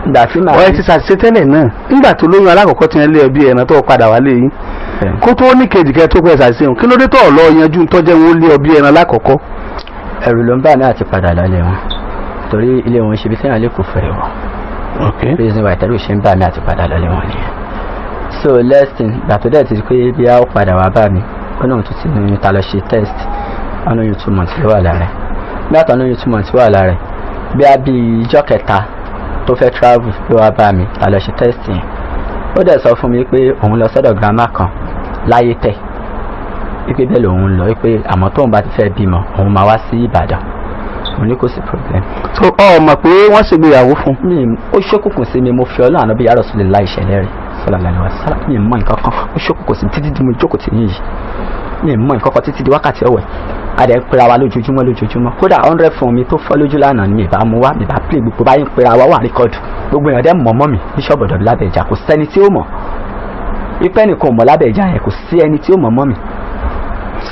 Ìgbà tí màá. Ọ̀rẹ́ ti ṣàṣìṣe tẹ́lẹ̀ náà, nígbà tó lóyún alákọ̀ọ́kọ́ ti ń lé ẹbí ẹran tó padà wálé yín. Kó tó ní kejì kẹ́ tó pẹ́ ṣàṣìṣe hàn, kí ló dé tó lọ yanjú tó jẹ́ wọn ó lé ẹbí ẹran lákọ̀ọ́kọ́? Ẹ̀rù ló ń bà mí àti padà lọ ilé wọn, torí ilé wọn ṣe ibi téèyàn lè kó fèrè wọ̀. Ok. Reason why tẹ́lú ṣe ń bà mí àti padà lọlé wọn nìyẹn. So next thing, ìgbà tó dẹ̀ ti di pé bí a ó padà wá bá mi, ó náà tún ti ní ta lọ ṣe test, ó ní oyún 2 months ló wà lára ẹ̀. Bí àtọ̀ ní oyún 2 months wà lára ẹ̀, bí a bí ijọ́ kẹta tó fẹ́ travel ló wá bá mi, ta lọ ṣe test yẹn. Ó dẹ̀ sọ fún mi pé òun lọ sọ́dọ̀ grandma kan láyé tẹ̀, wípé bẹ́ẹ̀ lòun ń lọ, wípé àmọ́ tóun bá ti fẹ́ bímọ, òun máa wá sí Ìbàdàn. Mo ní kò sí problem. So ọ mọ̀ pé wọ́n ṣègbéyàwó fún. Mi ó ṣókùnkùn sí mi. Mo fi Ọlọ́run àná bí yàrá sílẹ̀ láì ṣẹlẹ̀ rẹ̀ sallallahu alaihi wasallam, mi mọ nǹkan kan. Ó ṣókùnkùn sí mi títí di mo jókòó tì yín yìí. Mi mọ nǹkan kan títí di wákàtí ọ̀wẹ̀. A dẹ̀ ń pera wa lójoojúmọ́ lójoojúmọ́. Kódà 100 fún mi tó fọ́ lójú lánàá ni mi ìbá mu wá, mi bá play gbogbo báyìí ń pera wa wà record. Gbogbo èèyàn dẹ̀ mọ̀ mọ́ mi ní ṣọ́ọ̀bù ọ̀dọ̀ mi lábẹ́ ìjà. Kò sẹ́ni tí ó mọ̀ ipẹ́ nìkan ò mọ̀ lábẹ́ ìjà yẹn, kò sí ẹni tí ó mọ̀ mọ́ mi.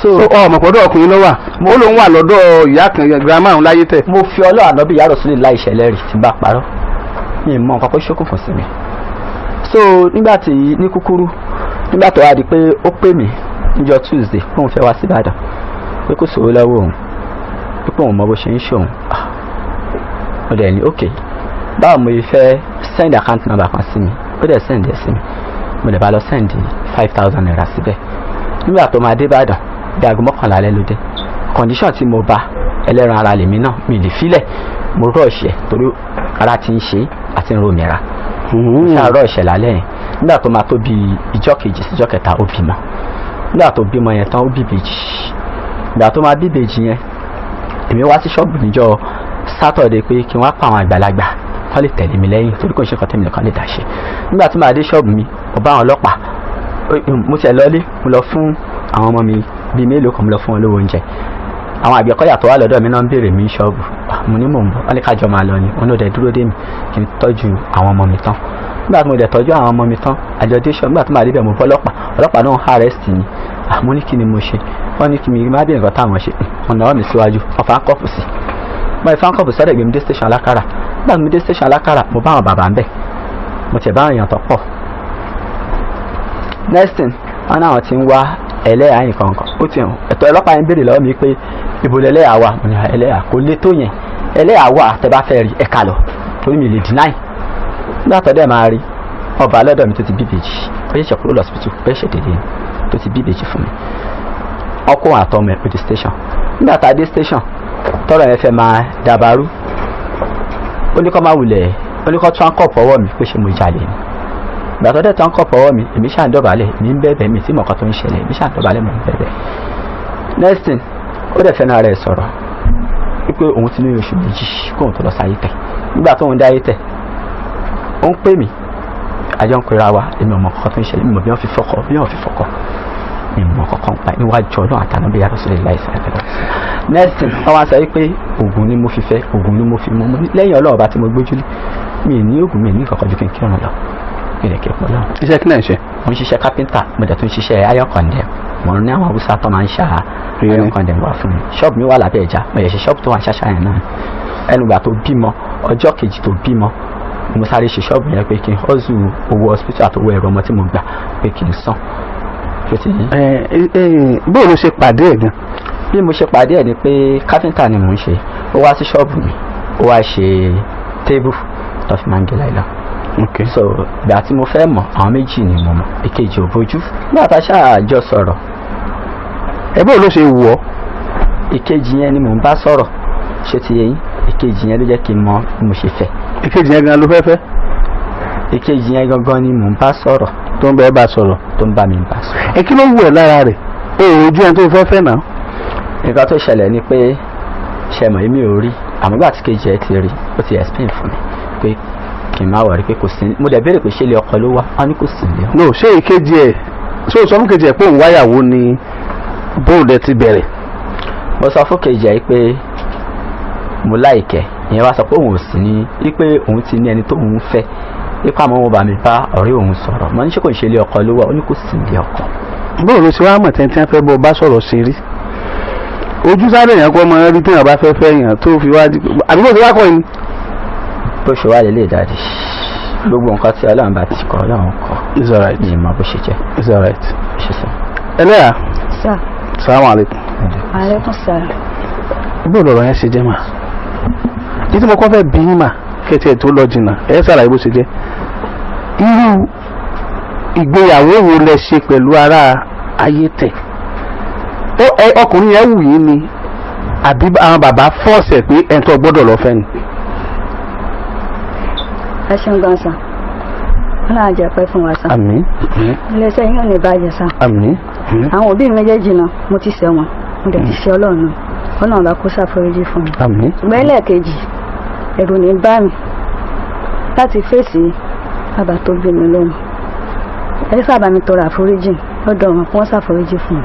So ọ mọ̀ pọ̀dọ̀ ọkùnrin ló wà, ó lóun wà lọ́dọ̀ ìyá kan, grandma òun láyé tẹ̀. Mo fi Ọlọ́run ànábì yàrá sílẹ̀ láì ṣẹlẹ̀ rí tí n bá parọ́. Mi mọ nǹkan kó ṣókùnkùn sí mi. So nígbà tí ní kúkúrú, nígbà tó wá di pé ó pè mí níjọ́ Tuesday pé òun fẹ́ wá síbàdàn, pé kò sówó lọ́wọ́ òun, pé òun mọ bó ṣe ń ṣòun. Ah, mo dẹ̀ ní ok, báwo mo fẹ́ send account number kan sí mi. Ó dẹ̀ send ẹ̀ sí mi, mo dẹ̀ bá lọ send ₦5,000 síbẹ̀. Nígbà tó máa dé Ìbàdàn, bí aago 11 alẹ́ ló dé. Condition tí mo bá, ẹlẹ́ran ara lèmi náà, mi lè filẹ̀. Mo rush ẹ̀ torí ara ti ń ṣe àti ń romira. Mo ṣáà rush ẹ̀ lálẹ́ yẹn. Nígbà tó máa tó bí ìjọ́ kejì sí ìjọ́ kẹta, ó bímọ. Nígbà tó bímọ yẹn tán, ó bí ìbejì. Ìgbà tó máa bí ìbejì yẹn, èmi wá sí ṣọ́ọ̀bù níjọ́ Saturday pé kí n wá pa àwọn àgbàlagbà kọ́ lè tẹ̀lé mi lẹ́yìn, torí kò ń ṣe nǹkan tẹ̀mí nìkan lè dá ṣe. Nígbà tí màá dé ṣọ́ọ̀bù mi, mo bá àwọn ọlọ́pàá. Mo tiẹ̀ lọlé, mo lọ fún àwọn ọmọ mi bíi mélòó kan, mo lọ fún wọn lówó oúnjẹ. Àwọn àgbẹ̀kọ́yà tó wà lọ́dọ̀ mi náà ń béèrè mi ní ṣọ́ọ̀bù. Mo ní mò ń bọ̀. Wọ́n ní kájọ máa lọ ni. Wọn ló dẹ̀ dúró dé mi kí n tọ́jú àwọn ọmọ mi tán. Nígbà tí mo dẹ̀ tọ́jú àwọn ọmọ mi tán, àjọ dé ṣọ́ọ̀bù. Nígbà tí màá débẹ̀, mo bọ́ ọlọ́pàá. Ọlọ́pàá náà arrest mi. Mo ní kí ni mo ṣe? Wọ́n ní kí mi má bí nǹkan táwọn ṣe. Wọ́n náwó mi síwájú, wọ́n fa handcuff sí mo fa handcuff sọ́dọ̀, gbé mi dé station Alákàrà. Nígbà tí mo dé station Alákàrà, mo bá àwọn bàbá ń bẹ̀, mo tẹ̀ bá àwọn èèyàn tó pọ̀. Next thing, wọn náà ti ń wá ẹlẹ́yà yìí kankan. Ó ti hàn ẹ̀tọ́. Ọlọ́pàá yẹn béèrè lọ́wọ́ mi pé ibo lẹ́lẹ́yà wà. Mo ní ẹlẹ́yà kò lè tó yẹn, ẹlẹ́yà wà, tẹ́ bá fẹ́ rí ẹ̀ka lọ, torí mi lè deny. Nígbà tó dẹ̀ máa rí ọba lọ́dọ̀ mi tó ti bí ìbejì, ó ṣẹ̀ṣẹ̀ kúrò lọ́sibítù, ó ṣẹ̀ṣẹ̀ dédé tó ti bí ìbejì fún mi. Ọkùnrin àtọmọ ẹ̀ ó di station. Nígbà tá a dé station, tọ́rọ̀ yẹn fẹ́ máa dàbàrú. Ó ní kó máa wulẹ̀, ó ní kó tún handcuff ọwọ́ mi, pé ṣé mo jalè ni. Ìgbà tó dẹ̀ tún handcuff ọwọ́ mi, èmi ṣáà ń dọ̀bálẹ̀, èmi ń bẹ̀bẹ̀. Mi tí mọ̀ọ́kan tó ń ṣẹlẹ̀, èmi ṣáà ń dọ̀bálẹ̀, mò ń bẹ̀bẹ̀. Next thing, ó dẹ̀ fẹ́ràn ara ẹ̀ sọ̀rọ̀ wípé òun ti ní oṣù 2 kóun tó lọ sáyé tẹ̀. Nígbà tóun dé ayé tẹ̀, ó ń pè mí, àjọ ń pera wa. Èmi ò mọ̀ nǹkan tó ń ṣẹlẹ̀. Mi mọ̀ bí wọ́n fi fọkọ, bí wọ́n fi fọkọ, mi mọ̀ kankan pa níwájú Ọlọ́run àtàná bí yàtọ̀ sílẹ̀ láìsí àgbẹ̀lẹ̀. Next thing, wọ́n wá sọ wípé oògùn ni mo fi fẹ́, oògùn ni mo fi mú. Mo ní lẹ́yìn Ọlọ́run bá tí mo gbójúlé, mi ní oògùn, mi ní kankan ju kí n kírun lọ, mi lè kí pọ̀ lọ́run. Iṣẹ́ kí náà ṣe? Mo ń ṣiṣẹ́ kápẹ́ńtà, mo dẹ̀ tún ṣiṣẹ́ iron condemn. Mo ní àwọn Haúsá tó máa ń ṣá iron condemn wá fún mi. Ṣọ́ọ̀bù mi wà lábẹ́ ẹja, mo lè ṣe ṣọ́ọ̀bù tó wà ṣáṣá yẹn náà. Ẹnu ìgbà tó bímọ, ọjọ́ kejì tó bímọ, mo sáré ṣe ṣọ́ọ̀bù yẹn pé kí n hustle owó hospital àtowó ẹ̀rọ ọmọ tí mo gbà pé kí n san. Tó ti yín? Ẹ ẹ, bó ló ṣe pàdé ẹ̀ gan? Bí mo ṣe pàdé ẹ̀ ni pé káfíńtà ni mò ń ṣe. Ó wá sí ṣọ́ọ̀bù mi, ó wá ṣe table tó fi máa ń gé láìlọ. So ìgbà tí mo fẹ́ mọ̀, àwọn méjì ni mo mọ̀, ìkejì ò bójú. Nígbà tá a ṣáà jọ sọ̀rọ̀. Ẹ bó ló ṣe wù ọ́? Ìkejì yẹn ni mò ń bá sọ̀rọ̀, ṣé ti yé yín? Ìkejì yẹn ló jẹ́ kí n mọ bí mo ṣe fẹ́. Ìkejì yẹn gan ló fẹ́ fẹ́? Ìkejì yẹn gangan ni mò ń bá sọ̀rọ̀. Tó ń bẹ bá sọ̀rọ̀. Tó ń bá mi bá sọ̀rọ̀. Ẹ kí ló wù ẹ́ lára rẹ̀? O ò ojú ẹni tó fẹ́ fẹ́ náà. Nǹkan tó ṣẹlẹ̀ ni pé, ṣe mọ̀, èmi ò rí, àmọ́ ìgbà tí kejì ẹ ti rí, ó ti explain fún mi pé kí n má worry, pé kò sí. Mo dẹ̀ béèrè pé ṣé ilé ọkọ ló wà? Wọ́n ní kò sí ilé ọkọ. No, ṣé ìkejì ẹ̀, ṣé o sọ fún kejì ẹ̀ pé òun wáyàwó ni? Bóun dẹ̀ ti bẹ̀rẹ̀? Mo sọ fún kejì ẹ pé mo like ẹ̀. Ìyẹn wá sọ pé òun ò sí ní, wípé òun ti ní ẹni tó òun fẹ́, wípé àmọ́ òun bá mi bá ọ̀rẹ́ òun sọ̀rọ̀. Mo ní ṣé kò ń ṣe ilé ọkọ ló wà? Ó ní kò sí ilé ọkọ. Bóun ló ṣe wá mọ̀ tẹ́ntẹ́n fẹ́ bọ́ bá sọ̀rọ̀ ṣe rí? Ojú sáré yẹn kọ́ máa rí téèyàn bá fẹ́ fẹ́ yàn tó fi wá àbí bó ṣe wá kọ́ ni. Bó ṣe wá lélẹ̀ dáadé, gbogbo nǹkan tí Ọlọ́run bá ti kọ́, Ọlọ́run kọ́. It's alright. Mi mọ bó ṣe jẹ́. It's alright. Ṣe sọ. Ẹlẹ́yà. Sir. Salamu alaikum. Aleykum salaam. Bóun lọ̀rọ̀ yẹn ṣe jẹ́ mà? Ní tí mo kọ́ fẹ́ bí yín mà. Kẹ́tì ẹ̀ tó lọ jìnnà, ẹ ṣàlàyé bó ṣe jẹ́. Irú ìgbéyàwó wo lẹ ṣe pẹ̀lú ará Ayétẹ̀? Ọkùnrin yẹn wù yín ni àbí àwọn bàbá fọ́ọ̀sẹ̀ pé ẹni tó gbọ́dọ̀ lọ fẹ́ ni? Ẹ ṣeun gan sir, Ọlọ́run á jẹ́ pẹ́ fún wa sir. Àmín. Iléeṣẹ́ yín ò ní bàjẹ́ sir. Àmín. Àwọn òbí mi méjèèjì náà, mo ti ṣẹ̀ wọ́n, mo dẹ̀ ti ṣẹ̀ Ọlọ́run náà, Ọlọ́run bá kó ṣàforíjì fún mi. Àmín. Ṣùgbọ́n ẹlẹ́ẹ̀kejì, ẹ̀rù ní bá mi láti fèsì bàbá tó bí mi lóhùn. Ẹ sábà mi tọrọ àforíjì lọ́dọ̀ wọn kí wọ́n ṣàforíjì fún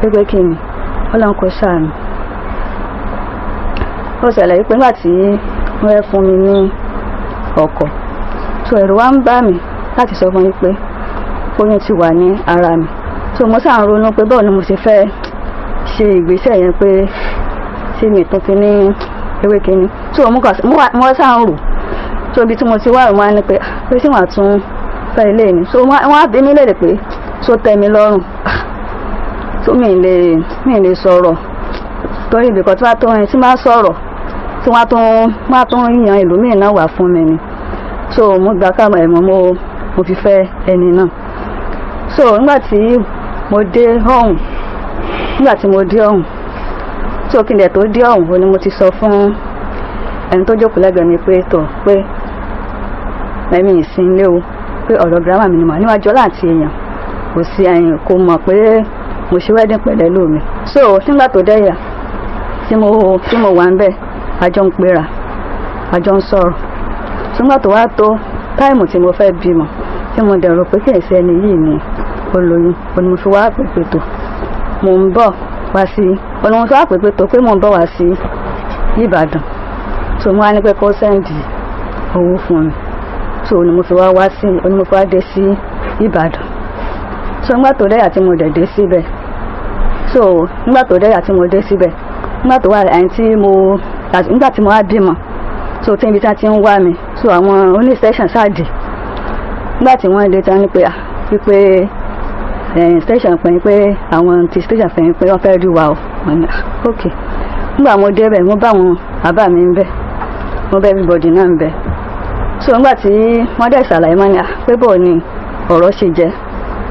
mi pé kí ni Ọlọ́run kò ṣàánú. Ó ṣẹlẹ̀ wípé nígbà tí wọ́n fẹ́ fún mi ní ọkọ, so ẹ̀rù wa ń bà mí láti sọ fún mi pé oyún ti wà ní ara mi. So mo sáà ń ronú pé báwo ni mo ṣe fẹ́ ṣe ìgbésẹ̀ yẹn, pé ṣé mi tún fi ní ewé kínní. So mo kàn mo sáà ń rò. So ibi tí mo ti wá rò, wọ́n á ní pé ṣé wọ́n á tún fẹ́ ilé mi. So wọ́n á bí mi léèrè pé so tẹ́ mi lọ́rùn. So mi lè sọ̀rọ̀ torí ibìkan tí wọ́n á tó rìn tí máa sọ̀rọ̀ tí wọ́n á tún yan ìlú míì náà wà fún mi ni. So mo gbà ká ẹ̀mọ́ mo fi fẹ́ ẹni náà. So nígbà tí mo dé ọ̀hún, so kí n dẹ̀ tó dé ọ̀hún, ó ní mo ti sọ fún ẹni tó jókòó lẹ́gbẹ̀ẹ́ mi pé tọ̀ pé ẹ̀mí ìsìnlẹ̀ o, pé ọ̀rọ̀ girama mi ni mà níwájú ọlá àti èèyàn kò sí, ẹ̀yìn kò mọ̀ pé mo ṣe wedding pẹ̀lẹ́ lómi. So nígbà tó dẹ́yà tí mo wà ń bẹ̀, a jọ ń pera, a jọ ń sọ̀rọ̀. So nígbà tó wá tó time tí mo fẹ́ bímọ, tí mo dẹ̀ rò pé kì í ṣe ẹni yìí ni olóyún, òní mo fi wá pèpè tó mò ń bọ̀ wá sí, òní mo fi wá pèpè tó pé mò ń bọ̀ wá sí Ìbàdàn. So mo wá ní pé kó send owó fún mi. So òní mo fi wá wá sí, òní mo fi wá dé sí Ìbàdàn. So nígbà tó dẹ́yà tí mo dẹ̀ dé síbẹ̀, so nígbà tó dẹ́yà tí mo dé síbẹ̀, nígbà tó wà ẹni tí mo nígbà tí mo wá bímọ, so tí ibi tí wọ́n ti ń wá mi, so àwọn oní station sáàdì. Nígbà tí wọ́n dé, tí wọ́n ní pé wípé station pè pé àwọn ti station fẹ́ pé wọ́n fẹ́ rí wa o. Wọ́n ní ok. Nígbà mo débẹ̀, mo bá àwọn bàbá mi ń bẹ̀, mo bá everybody náà ń bẹ̀. So nígbà tí wọ́n dẹ̀ ṣàlàyé, mọ́ ni pé bọ́ọ̀ ni ọ̀rọ̀ ṣe jẹ́.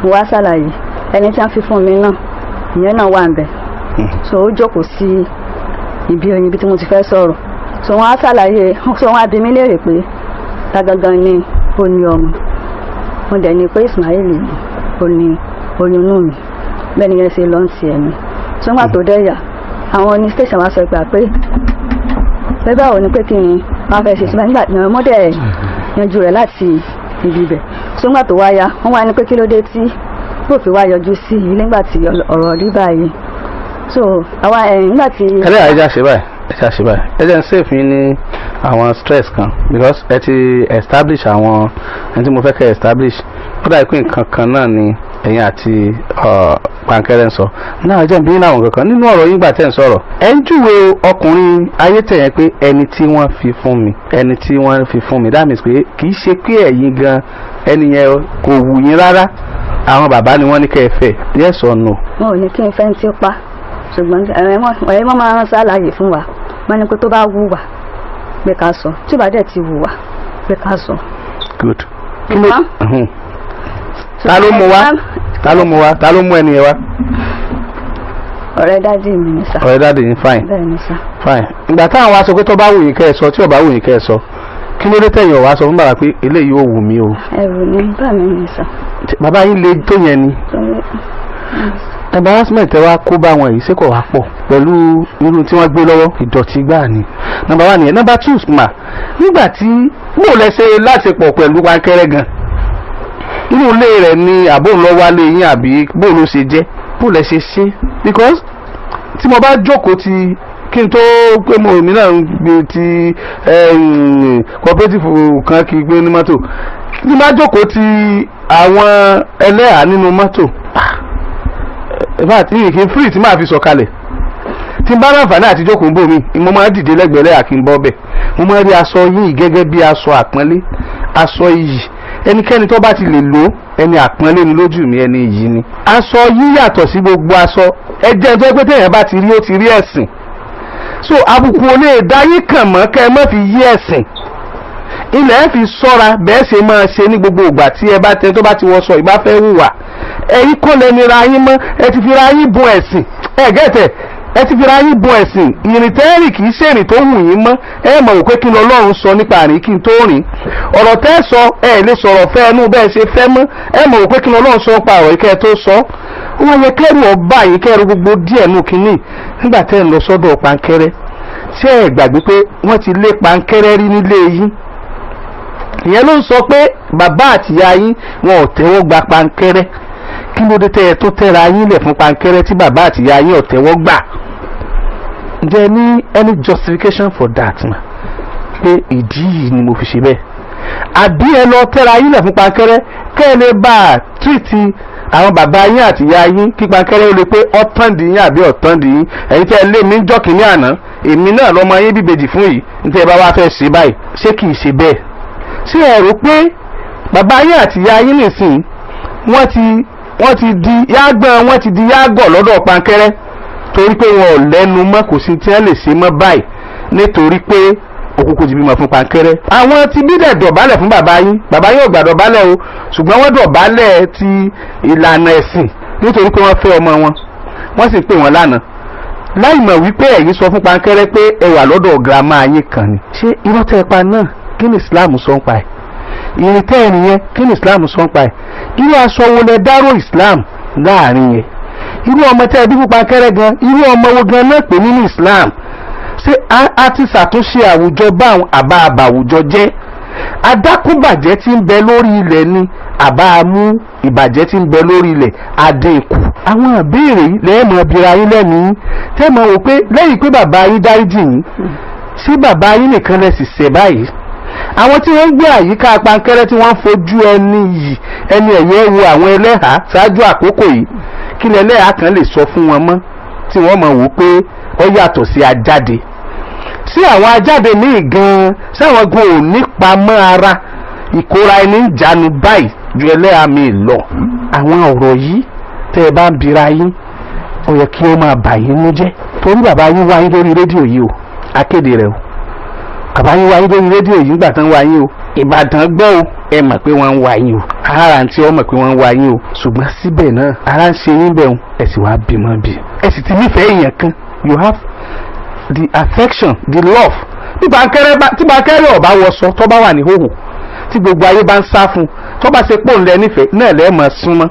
Mo wá ṣàlàyé. Ẹni tí wọ́n fi fún mi náà, ìyẹn náà wà ń bẹ̀. So ó jókòó sí ibi oyin ibi tí mo ti fẹ́ sọ̀rọ̀. So wọ́n á ṣàlàyé. So wọ́n á bi mí léèrè pé ta gangan ni ó ní ọmọ. Mo dẹ̀ ní pé Ismail ni ó ní oyún inú mi. Bẹ́ẹ̀ ni yẹn ṣe lọ́n ti ẹ̀mí. So nígbà tó dẹ́yà, àwọn ní station wa sọ pé pé báwo ni, pé kí ni wọ́n fẹ́ ṣe síbẹ̀. Nígbà tí wọ́n dẹ̀ yanjú rẹ̀ láti ibi ibẹ̀, so nígbà tó wá yá, wọ́n wá ní pé kí ló dé tí kò fi wá yọjú sí ilé nígbà tí ọ̀rọ̀ rí báyìí. So àwa ẹ̀ nígbà tí. Ẹlẹ́yà, ẹ já ṣe báyìí, ẹ já ṣe báyìí. Ẹ jẹ́ ń save yín ní àwọn stress kan because ẹ ti establish àwọn ẹni tí mo fẹ́ kẹ́ establish. Ó dàbí pé nǹkan kan náà ni ẹ̀yin àti Pankẹ́rẹ́ ń sọ náà. Ẹ jẹ́ ń bí yín láwọn kankan nínú ọ̀rọ̀ yín gbà tẹ́ ń sọ̀rọ̀. Ẹ ń júwe ọkùnrin Ayétẹ̀ yẹn pé ẹni tí wọ́n fi fún mi, ẹni tí wọ́n fi fún mi. That means pé kì í ṣe pé ẹ̀yin gan, ẹni yẹn kò wù yín rárá, àwọn bàbá ni wọ́n ní kẹ́ ẹ fẹ́. Yes or no? Wọn ò ní kí n fẹ́ ń tí pa, ṣùgbọ́n ẹ̀rọ wọn máa ń ṣàlàyé fún wa. Wọ́n ní pé tó bá wù wá pé ká sọ, tí ò bá dẹ̀ ti wù wá pé ká sọ. Good. Ta ló mú wá? Ta ló mú wá? Ta ló mú ẹni yẹn wá? Ọ̀rẹ́ daddy mi ni sir. Ọ̀rẹ́ daddy yín, fine. Bẹ́ẹ̀ ni sir. Fine. Ìgbà táwọn wá sọ pé tó bá wù yín kẹ́ ẹ sọ, tí ò bá wù yín kẹ́ ẹ sọ, kí ló dé tẹ̀yìn ọ̀ wá sọ fún bàbá pé eléyìí ò wù mí o? Ẹ̀rù ní bà mí ni sir. Bàbá yín le tó yẹn ni? Embarrassment ẹ wá kó bá wọn yìí, ṣé kò wá pọ̀ pẹ̀lú irú tí wọ́n gbé lọ́wọ́? Ìdọ̀tí gbáà ni. Number one nìyẹn. Number two, mà nígbà tí mo lẹ ṣe láṣepọ̀ pẹ̀lú Pankẹ́rẹ́ gan, inú ilé rẹ̀ ni àbò ń lọ wálé yín, àbí bó ló ṣe jẹ́, bó lẹ ṣe ṣe? Because tí mo bá jókòó ti kí n tó pé mo èmi náà ń gbé ti cooperative kan kí n gbé ní mọ́tò, tí mo bá jókòó ti àwọn ẹlẹ́hàá nínú mọ́tò, in fact, yìí kí n free tí màá fi sọ̀kalẹ̀. Tí n bá láǹfààní àti jókòó ń bò mí, mo máa ń dìde lẹ́gbẹ̀ẹ́ lẹ́yà kí n bọ́ bẹ̀. Mo máa ń rí aṣọ yìí gẹ́gẹ́ bí aṣọ àpọ́nlé, aṣọ iyì. Ẹnikẹ́ni tó bá ti lè lò, ẹni àpọ́nlé ni lójú mi, ẹni iyì ni. Aṣọ yìí yàtọ̀ sí gbogbo aṣọ. Ẹ jẹ́ tó pé téèyàn bá ti rí, ó ti rí ẹ̀sìn. So àbùkù ò lè dá yín kàn mọ́ kẹ́ ẹ má fi yí ẹ̀sìn. Ilẹ̀ fi sọ́ra bẹ́ẹ̀ ṣe máa ṣe ní gbogbo ìgbà tí ẹ bá tẹ tó bá ti wọṣọ ìbá fẹ́ hùwà. Ẹ̀yin kọ́ lẹni ra yín mọ́, ẹ ti fi ra yín bun ẹ̀sìn. Ẹ gẹ́tẹ̀, ẹ ti fi ra yín bun ẹ̀sìn. Ìrìn tẹ́rì kì í ṣèrìn tó wù yín mọ́. Ẹ mọ̀ wò pé kí ni Ọlọ́run sọ nípa àrìn kí n tó rìn. Ọ̀rọ̀ tẹ́ sọ, ẹ lè sọ̀rọ̀ fẹ́ ẹnu bẹ́ẹ̀ ṣe fẹ́ mọ́. Ẹ mọ̀ wò pé kí ni Ọlọ́run sọ nípa ọ̀rọ̀ ìkẹ́ tó sọ. Wọ́n yẹ kẹ́rù ọba yìí kẹ́rù gbogbo díẹ̀ nù kínní nígbà tẹ́ ń lọ sọ́dọ̀ Pankẹ́rẹ́. Ṣé ẹ gbàgbé pé wọ́n ti lé Pankẹ́rẹ́ rí nílé yín? Ìyẹn ló ń sọ pé bàbá àtìyá yín wọn ò tẹ́wọ́ gba Pankẹ́rẹ́. Kí ló dé tẹ́ ẹ tó tẹ́ra yín lẹ̀ fún Pankẹ́rẹ́ tí bàbá àtìyá yín ò tẹ́wọ́ gbà? Ǹjẹ́ ní any justification for that ma? Pé ìdí yìí ni mo fi ṣe bẹ́ẹ̀. Àbí ẹ lọ tẹ́ra yín lẹ̀ fún Pankẹ́rẹ́ kẹ́ ẹ lè bá a tírìtì àwọn bàbá yín àti ìyá yín kí Pankẹ́rẹ́ ó lè pé ọ̀tán dì yín àbí ọ̀tán dì yín. Ẹ̀yin tẹ́ ẹ lé mi jọ́ kínní àná, èmi náà lọ́mọ yín bíbejì fún yìí, ní tẹ́ ẹ bá wá fẹ́ ṣe báyìí, ṣé kìí ṣe bẹ́ẹ̀? Ṣé ẹ rò pé bàbá yín àti ìyá yín nìsín wọ́n ti di yágbọ́n, wọ́n ti di yágọ̀ lọ́dọ̀ Pankẹ́rẹ́ torí pé wọn ò lẹ́nu mọ́, kò sí tí wọ́n lè ṣe mọ́ báyìí nítorí pé òkùnkùn ti bímọ fún Pankẹ́rẹ́. Àwọn tí bí dẹ̀ dọ̀bálẹ̀ fún bàbá yín, bàbá yín ò gbà dọ̀bálẹ̀ o, ṣùgbọ́n wọ́n dọ̀bálẹ̀ ti ìlànà ẹ̀sìn nítorí pé wọ́n fẹ́ ọmọ wọn, wọ́n sì pè wọ́n lánàá láì mọ̀ wípé ẹ̀yin sọ fún Pankẹ́rẹ́ pé ẹ wà lọ́dọ̀ girama yín kan ni. Ṣé irọ́ tẹ́ ẹ pa náà, kí ni Islam sọ ń pa ẹ̀? Ìrìn tẹ́ ẹ̀rìn yẹn, kí ni Islam sọ ń pa ẹ̀? Irú aṣọ wo lẹ dárò Islam láàrin yẹn? Irú ọmọ tẹ́ ẹ bí fún Pankẹ́rẹ́ gan, irú ọmọ wo gan náà pè nínú Islam? Ṣé a ti ṣàtúnṣe àwùjọ báwọn àbá àbàwùjọ jẹ́? Adákúnbàjẹ́ tí ń bẹ lórí ilẹ̀ ni àbá mú ìbàjẹ́ tí ń bẹ lórí ilẹ̀ adínkù. Àwọn ìbéèrè yìí lẹ́ẹ̀mọ̀ bira yín lẹ́nu yín, tẹ́ mọ̀ wò pé lẹ́yìn pé bàbá yín dáríjì yín, ṣé bàbá yín nìkan lẹ sì ṣẹ̀ báyìí? Àwọn tí wọ́n ń gbé àyíká Pankẹ́rẹ́ tí wọ́n ń fojú ẹni yìí ẹni ẹ̀yẹ wo àwọn ẹlẹ́hàá ṣáájú àkókò yìí, kí lẹ́lẹ́hàá kan lè sọ fún wọn mọ́ tí wọ́n mọ̀ wò pé ó yàtọ̀ sí ajáde? Sí àwọn ajáde míì gan-an, sáwọn gan ò ní pamọ́ ara ìkóra ẹni ń jánu báyìí ju ẹlẹ́hàá mi lọ? Àwọn ọ̀rọ̀ yìí tẹ́ ẹ bá ń bira yín, ó yẹ kí ó máa bà yín nú jẹ́ torí bàbá yín wá yín lórí rédíò yìí o, akéde rẹ̀ o. Bàbá yín wá yín lórí rédíò yìí nígbà tán wá yín o, Ìbàdàn gbọ́ o, ẹ mọ̀ pé wọ́n ń wá yín o, ara àǹtí ọ mọ̀ pé wọ́n ń wá yín o, ṣùgbọ́n síbẹ̀ náà ara ń ṣe yín bẹ̀rù, ẹ sì wá bímọ bí, ẹ sì ti nífẹ̀ẹ́ èèyàn kan. You have the affection, the love. Tí Pankẹ́rẹ́ ọba wọṣọ tó bá wà ní hòhò tí gbogbo ayé bá ń sá fún, tó bá ṣe pò ń lẹ nífẹ̀ẹ́ náà lẹ́ẹ̀ mọ̀ súnmọ́.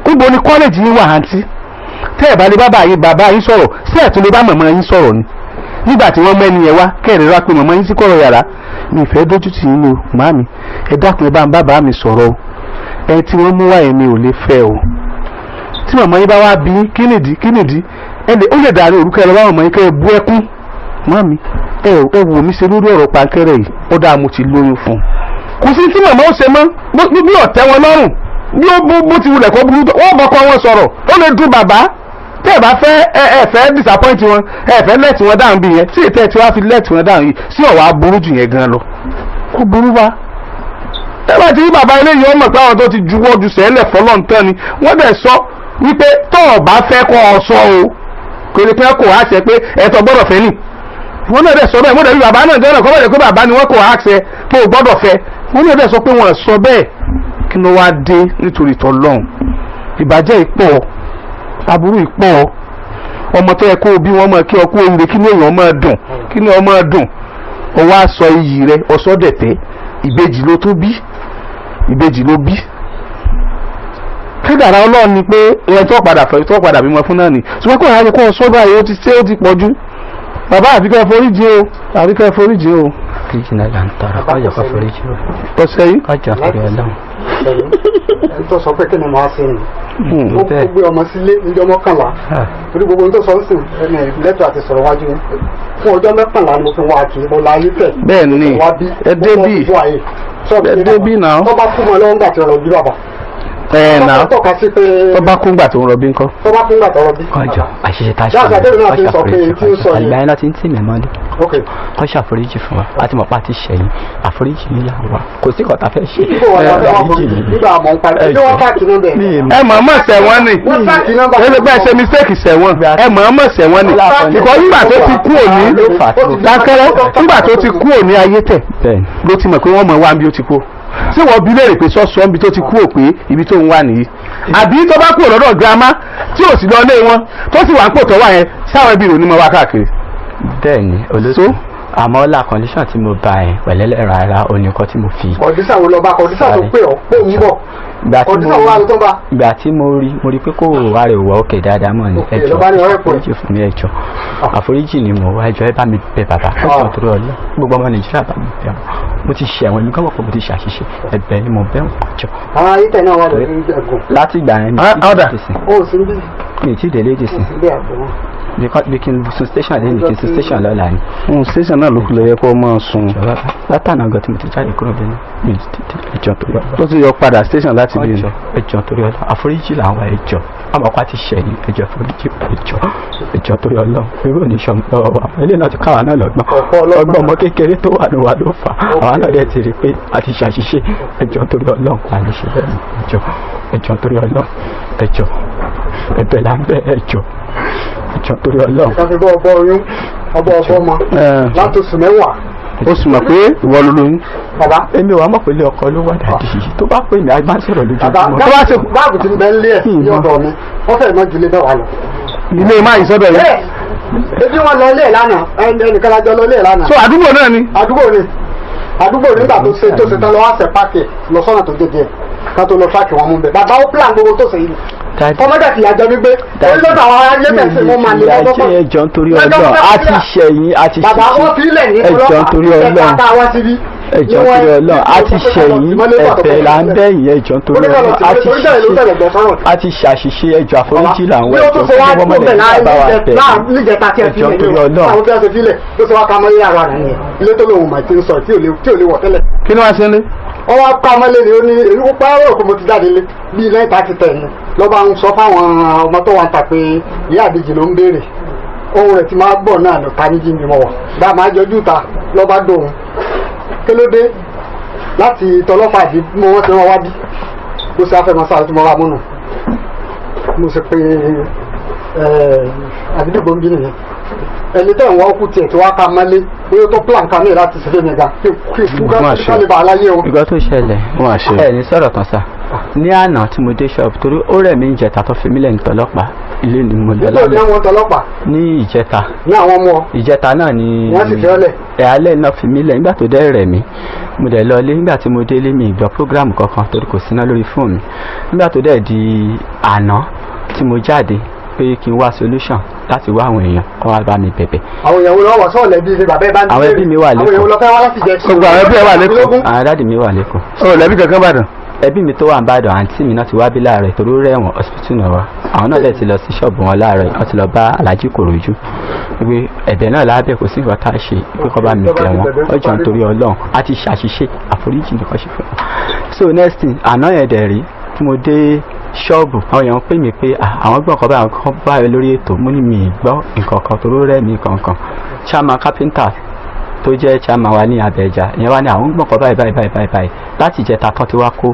Níbo ni kọ́lẹ́jì yín wà àǹtí? Tẹ́ ẹ̀ bá lè bá bàbá yín sọ̀rọ̀, sí ẹ̀ tún lè bá màmá yín sọ̀rọ̀ ni? Nígbà tí wọ́n mẹ́ni yẹn wá kẹ́rin wá pé màmá yín sí kọ̀rọ̀ yàrá, mi ìfẹ́ dójú tì yín o màámi, ẹ dákun ẹ bá ń bá bàbá mi sọ̀rọ̀ o, ẹ tí wọ́n mú wá yẹn mi ò lè fẹ́ o. Tí màmá yín bá wá bí kí nìdí kí nìdí, ẹ lè ó lè dàrí òrùka ẹ lọ bá màmá yín kẹ́ ẹ bú ẹkún. Màámi, ẹ wò mí ṣe lórí ọ̀rọ̀ Pankẹ́rẹ́ yìí, ó dáa mo ti lóyún fún un. Kò sí tí màmá ó ṣe mọ́, bí ọ̀tẹ́ wọn lọ́rùn, bí ó bó ti wulẹ̀ kó burú tó, wọ́n bọ́kọ wọn sọ̀rọ̀, ó lè dùn bàbá. Tẹ́ ẹ bá fẹ́ ẹ fẹ́ disappoint wọn, ẹ fẹ́ let wọn down bí yẹn, tí ètò ẹ ti wá fi let wọn down yìí, sí ọ̀wá burú jù yẹn gan lọ. Kó burú wá. Ẹ bá ti rí bàbá eléyìí, ọmọ pé àwọn tó ti juwọ́ ju sẹ́lẹ̀ fọlọ́ntán ni, wọ́n dẹ̀ sọ wípé tó o bá fẹ́ kọ́ ọ sọ o, kò lè pẹ́ kó o àṣẹ pé ẹ̀tọ́ gbọ́dọ̀ fẹ́ nì. Wọ́n náà dẹ̀ sọ bẹ́ẹ̀, wọ́n dẹ̀ rí bàbá náà jẹ́ náà kọ́ bẹ́ẹ̀ pé bàbá ni wọ́n kò àṣẹ pé o gbọ́dọ̀ fẹ́. Wọ́n náà dẹ̀ sọ pé wọ́n sọ bẹ́ẹ̀. Kí ló wá dé nítorí tọ́lọ́hún? Ìbàjẹ́ ìpọ̀, aburú ìpọ̀. Ọmọ tó yẹ kó o bí wọn máa kí ọ kú oríire, kí ni èèyàn máa dùn, kí ni ọmọ dùn, ọ wá sọ iyì rẹ ọsọ dẹ̀tẹ̀. Ìbejì ló tún bí, ìbejì ló bí. Kádàrá Ọlọ́run ni pé ẹni tó padà fẹ́ tó padà bímọ fún náà ni, ṣùgbọ́n kò ráyè kó o sọ báyìí, ó ti ṣe, ó ti pọ̀ jù. Bàbá àfikẹ́ foríjì o, àfikẹ́ foríjì o. Foríjì náà là ń tọrọ, kọjọ kọ foríjì o. Ọ̀sẹ̀ yìí. Kọjọ forí Ọlọ́run. Ẹni tó sọ pé kí ni màá ṣe nù, ó gbé ọmọ sílé níjọ́ 11, torí gbogbo ohun tó sọ ń sìn ẹni lẹ́tọ̀ àti sọ̀rọ̀ wájú fún ọjọ́ 11 ni mo fi wá kì í mo la ayé tẹ̀. Bẹ́ẹ̀ ni, ẹ débì, ẹ débì náà. Tó bá kú mọ́ lọ́wọ́ ńgbà tí ọ̀rọ̀ bí bàbá. Ẹ nà Ó tọ́ka sí pé tó bá kú ńgbà tó ń rọbí ńkọ́. tó bá kú ńgbà tó rọbí. Kọjọ àṣìṣe tá a ṣe Yàtọ̀ àdéhùn náà ti sọ pé tí ń sọ yìí. àgbà yẹn náà ti ń tì mí mọ́lẹ̀. Ok. Kọ́ ṣàforíjì fún wa àti mọ̀pá ti ṣẹ̀yìn àforíjì yìí là wà kò sí kọ̀tà fẹ́ ṣe. Nígbà wà lọ́wọ́ àforíjì nígbà mọ̀ ń parí. Ṣé wọ́n fàkì nọ́mbà ẹ̀? Ẹ mọ̀ọ́mọ̀ ṣẹ̀wọ̀n ni. Wọ́n fàkì nọ́mbà Ẹ lè bá ẹ ṣe mistake ṣẹ̀wọ̀n. Ẹ mọ̀ọ́mọ̀ ṣẹ̀wọ̀n ni. Ìkọ́ nígbà tó ti kú òní dákẹ́rẹ́ nígbà tó ti kú òní ayé tẹ̀ Bẹ́ẹ̀ni. ló ti mọ̀ pé wọ́n mọ̀ wá bí ó ti kú. Ṣé wọ́n bi léèrè pé sọ́sọ́ níbi tó ti kú ò pé ibi tó ń wà nìyí? Àbí tó bá kúrò lọ́dọ̀ girama tí ò sì lọ lé wọn tó sì wà ń pò tó wà yẹn sáwọn ẹbí rò ní mọ wá káàkiri. Bẹ́ẹ̀ni olóòtú àmọ́ ọlá condition tí mo bá ẹ̀ pẹ̀lẹ́lẹ̀ rárá oníkan tí mo fi. Kọ̀dísà wo lọ bá kọ̀dísà tó pè ọ́ pé òun bọ̀. Ìgbà tí Kọ̀dísà wo wá ló tó bá? Ìgbà tí mo rí pé kò wá rè wọ òkè dáadáa mọ́ ni Òkè, ẹjọ́ ló bá ní ọ̀rẹ́ pọ̀. àforíjì fún mi ẹjọ́ àforíjì ni mo wá ẹjọ́ ẹ bá mi bẹ̀ bàbá ẹjọ́ torí ọlọ́ gbogbo ọmọ Nàìjíríà bá mi bẹ̀ wọ́n mo ti ṣe àwọn ẹ̀mí kọ́mọ̀ pé mo ti ṣàṣìṣe ẹ̀bẹ̀ ni mo bẹ̀ wọ́n jọ. Àwọn ayé tẹ̀ náà wà lórí ẹ̀gùn. Láti ìgbà yẹn mi ọ̀dà. ì tí ì Ó sì ń bí. mi ì tí ì délé dì sí Sí bí àgbẹ̀ wọn. bí kí n sun station lẹ́yìn kí n sun station lọ́la ni. Station náà ló kúlẹ̀ yẹ kó máa sùn. Látànà gan tí mo ti jáde kúrò bẹ́ẹ̀ mi ì tí ì ẹjọ́ torí ọlọ́. Tó ti yọ padà station láti bí ẹjọ́ ẹjọ́ torí ọlọ́ àforíjì làwọn ẹjọ́ àmọ́pá ti ṣẹ̀yìn ẹjọ́ àforíjì ẹjọ́ ẹjọ́ torí ọlọ́ irú oníṣọ́ lọ́wọ́ wa ilé náà ti káwa náà lọ́gbọ́n ọgbọ́n ọmọ kékeré tó wà ní wa ló fà á àwa náà dẹ̀ ti rí i pé a ti ṣàṣìṣe ẹjọ́ torí ọlọ́ kò ní ṣe bẹ́ẹ̀ ẹjọ́ ẹjọ́ torí ọlọ́ ẹjọ́ ẹ̀bẹ̀ là ń bẹ̀ ẹjọ́ ẹjọ́ torí ọlọ́. Ká fi bọ́ ọbọ̀ oyún ọbọ̀ ọbọ̀ ọmọ láti oṣù mẹ́wàá. Ó sì mọ̀ pé ìwọ ló lóyún. Bàbá. Èmi ò wá mọ̀ pé ilé ọkọ ló wà dàdí yìí tó bá pè mí a máa ń sọ̀rọ̀ Bàbá lójoojúmọ́. báàgù ti ń bẹ ń lé ẹ̀ ní ọ̀dọ̀ mi wọ́n fẹ́ẹ̀ mọ́ ju ilé mẹ́wàá lọ. Ilé máa yìí sọ́dọ̀ yẹn. Bẹ́ẹ̀ ebi wọn lọ ilé ẹ̀ lánàá ẹnìkan lájọ lọ ilé ẹ̀ lánàá. So àdúgbò náà ni. Àdúgbò ni àdúgbò nígbà tó ṣe tó ṣe tán lọ wá ṣe páàkì lọ sọ́nà tó jẹjẹ ká tó lọ páàkì wọn mú bẹ. Bàbá ó plan gbogbo tó ṣe yìí. Kọ́mọ́dà ti yàjọ mi gbé orí lọ́dọ̀ àwọn aráyé tẹ̀sí mo máa lè lọ́wọ́ ìyá ẹjọ́ nítorí Ọlọ́run a ti ṣẹ̀yìn a ti Bàbá wọn fi ilẹ̀ ní ẹjọ́ nítorí Ọlọ́run tá a wá síbí. ẹjọ́ nítorí Ọlọ́run a ti ṣẹ̀yìn ẹ̀bẹ̀ là ń bẹ̀yìn ẹjọ́ nítorí Ọlọ́run a ti ṣe a ti ṣàṣìṣe ẹjọ́ àforíjì là ń wá bí ó ẹjọ́ tún ṣe wá gbogbo ọmọ kó bẹ̀ Nàìjíríà bá wa bẹ̀ níjẹta tí ẹ fi ẹjọ́ lẹ̀ nítorí ní o Ọlọ́run. àwọn tí wọ́n ṣe filẹ̀ ló ṣe wá ká mọ́lé ara rẹ̀ nìyẹn ilé tó lòun mà ti ń sọ tí ò lè wọ̀ tẹ́lẹ̀. Kí ni wàá ṣe ń lé? Wọ́n wá ká mọ́lé ni ó ní ó pẹ́ ó rò pé mo ti jáde lé bíi 9:30 ni lọ́ba ń sọ fáwọn ọmọ tó wà ń ta pé ìyá àbíjì ló ń béèrè ohun rẹ̀ ti máa gbọ́ náà ló ta níjí mi mọ̀ wá bá a máa jọjú ta lọ́ba dòun kí ló dé láti tọlọ́fà bí mo wọ́n ti rán wá bí ó ṣe afẹ́ mọ́sáà tí mo ra múnú mo sì pé àbídìgbò ń bí nìyẹn ẹni tẹ́ ń wá òkú tiẹ̀ tí wàá ka mọ́lé bóyá tó plan kan ní láti ṣe fún mi gan kí kú ká lè bá a láyé o. Ìgbà tó ṣẹlẹ̀ ẹ ní sọ̀rọ̀ tán sá ní àná tí mo dé ṣọ́ọ̀bù torí ó rẹ̀ mí ìjẹta tó fi mí lẹ́yìn tọlọ́pàá ilé ni mo lọ nítorí lálẹ́ àwọn tọlọ́pàá ní ìjẹta ní àwọn ọmọ ìjẹta náà ni Wọ́n sì fi ọ́ lẹ̀. Ẹ̀ alẹ́ náà fi mí lẹ̀ nígbà tó dẹ́ rẹ̀ mí mo dẹ̀ lọ ilé nígbà tí mo délé mi ìgbọ́ prógráàmù kankan torí kò síná lórí fóònù mi nígbà tó dẹ̀ di àná tí mo jáde pé kí n wá solution láti wá àwọn èèyàn kó wá bá mi bẹ̀bẹ̀. Àwọn èèyàn wo lọ wà sọ́ọ̀lẹ̀ bíi ṣe bàbá ẹ bá ń Àwọn ẹbí mi wà Àwọn èèyàn wo lẹ́kọ̀ọ́. lọ fẹ́ wá láti jẹ. Gbogbo àwọn ẹbí ẹ wà lẹ́kọ̀ọ́. Àwọn dáàdì mi wà lẹ́kọ̀ọ́. Ó lẹ́bí kankan bàdàn. Ẹbí mi tó wà ń bàdàn àǹtí mi náà ti wá bí láàárọ̀ torí ó rẹ̀wọ̀n hospital náà wá àwọn náà dẹ̀ ti lọ sí ṣọ́ọ̀bù wọn láàárọ̀ wọ́n ti lọ bá Alhaji Kòròjú wípé ẹ̀bẹ̀ náà lábẹ́ kò sí nǹkan tá a ṣe pé kọ́ bá mi bẹ̀ wọ́n ọjọ́ nítorí Ọlọ́run a ti ṣàṣìṣe àforíjì nìkan ṣe fún wọn. So next thing àná yẹn dẹ̀ rí tí mo dé ṣọ́ọ̀bù àwọn èèyàn pè mí pé "Ah, àwọn gbọ́ nǹkan báyìí àwọn kan báyìí lórí ètò mo ní mi ì gbọ́ nǹkan kan torí ó rẹ̀ mí kankan chairman carpenter tó jẹ́ chairman wa ní Abẹ́jà ìyẹn wá ní àwọn gbọ̀n kan báyìí báyìí báyìí báyìí báyìí láti ìjẹta tán ti wá kó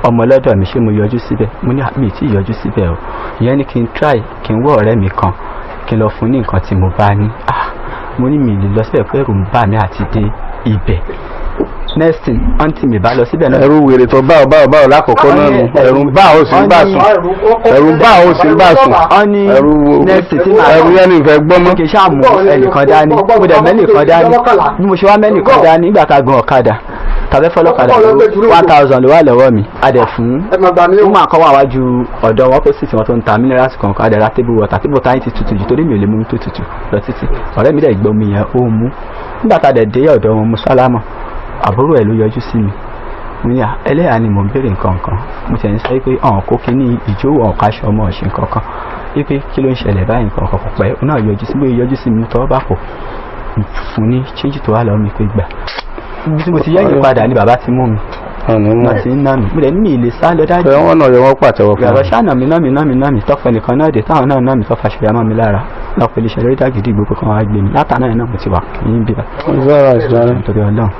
ọmọ lọ́dọ̀ mi ṣé mo yọjú síbẹ̀ mo ní mi ì tí ì yọjú síbẹ̀ o ìyẹn ní kí n try kí n wọ́ ọ̀rẹ́ mi kan kí n lọ fún ní nǹkan tí mo bá ní ah mo ní mi ì lè lọ síbẹ̀ pé ẹ̀rù ń bà mí àti dé ibẹ̀ next thing aunty mi bá lọ síbẹ̀ náà. Ẹ̀rù wèrè tó bá ọ bá ọ bá ọ lákọ̀ọ́kọ́ náà nù ẹ̀rù ń bá ọ sì ń bá sùn ẹ̀rù ń bá ọ sì ń bá sùn wọ́n ní ẹ̀rù wo next tí màá ẹ̀rù yẹn ní ìfẹ́ gbọ́ mọ́. Kì í ṣáà mú ẹnìkan dání mo dẹ̀ mẹ́nìkan dání bí mo ṣe wá mẹ́nìkan dání nígbà tá a gun ọ̀kadà tàbí fọlọ́kadà ló 1,000 ló wà lọ́wọ́ mi a dẹ̀ fún woman kan wà wájú ọ̀dọ̀ wọn kó sì tí wọ́n tó ń ta minerals kankan a dẹ̀ ra table water table water yẹn ti tutù jù torí mi ò lè mú omi tó tutù lọ títì ọ̀rẹ́ mi dẹ̀ gbọ́ omi yẹn ó mú nígbà tá a dẹ̀ dé ọ̀dọ̀ wọn mo sálámọ̀ àbúrò ẹ̀ ló yọjú sí mi mo ní à ẹlẹ́yà ni mò ń béèrè nǹkan kan mo tẹ̀ ń sọ pé ọ̀hún kó kínní ìjówó ọ̀hún káṣọ ọmọ ọ̀ṣìn kankan wípé kí ló ń ṣẹlẹ̀ báyìí nǹkan kan kò pẹ́ òun náà yọjú sí bóyá yọjú sí mi tọ́ bá pọ̀ fún ní chíńjì tó wà lọ́wọ́ mi pé gbà ibi tí mo ti yẹ́yìn padà ni bàbá ti mú mi. Wọ́n ti ń nà mí, mo dẹ̀ ní mi lè sá lọ dájú. Pé wọ́n náà yọ wọ́n pàtẹ́wọ́ fún Ìyàbọ̀ ṣáà nà mí nà mí nà mí nà mí tọ́pẹ́ nìkan náà dé táwọn náà nà mí tọ́fà ṣe yàmọ́ mi lára lọ́pọ̀ iléeṣẹ́ lórí dàgídì gbogbo kan wá gbé mi látàná yẹn náà mo ti wà ní bíbá. Nítorí Ọlọ́run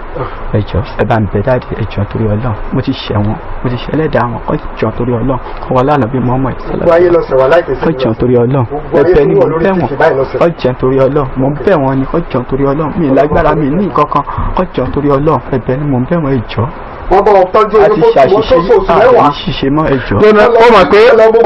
ẹ jọ̀ọ́ ẹ bá mi bẹ̀ dáàdì, ẹ jọ̀ọ́ torí Ọlọ́run, mo ti ṣẹ̀ wọ́n, mo ti ṣẹ̀ ẹlẹ́dàá wọn, kọ́ jọ̀ọ́ torí Ọlọ́run, kọ́ wọlé àná bí mọ́mọ́ Gbogbo ayé lọ sẹ̀wà láìpẹ́ sí. kọ́ jọ̀ọ́ torí Ọlọ́run, ẹ̀bẹ̀ ni mo bẹ̀ wọ́n, kọ́ jọ̀ọ́ torí Ọlọ́run, mo ń bẹ̀ wọ́n ni, kọ́ jọ̀ọ́ torí Ọlọ́run, mi lágbára mi ní nǹkan kan, kọ́ jọ̀ọ́ torí Ọlọ́run, ẹ̀bẹ̀ ni mo ń bẹ̀ wọ́n, ẹ jọ̀ọ́. Wọ́n bá wọn tọ́jú A ti oyún ṣàṣìṣe, tó oṣù mẹ́wàá. àní ṣìṣe mọ́, ẹ jọ̀ọ́. Lọ́nà ó mọ̀ pé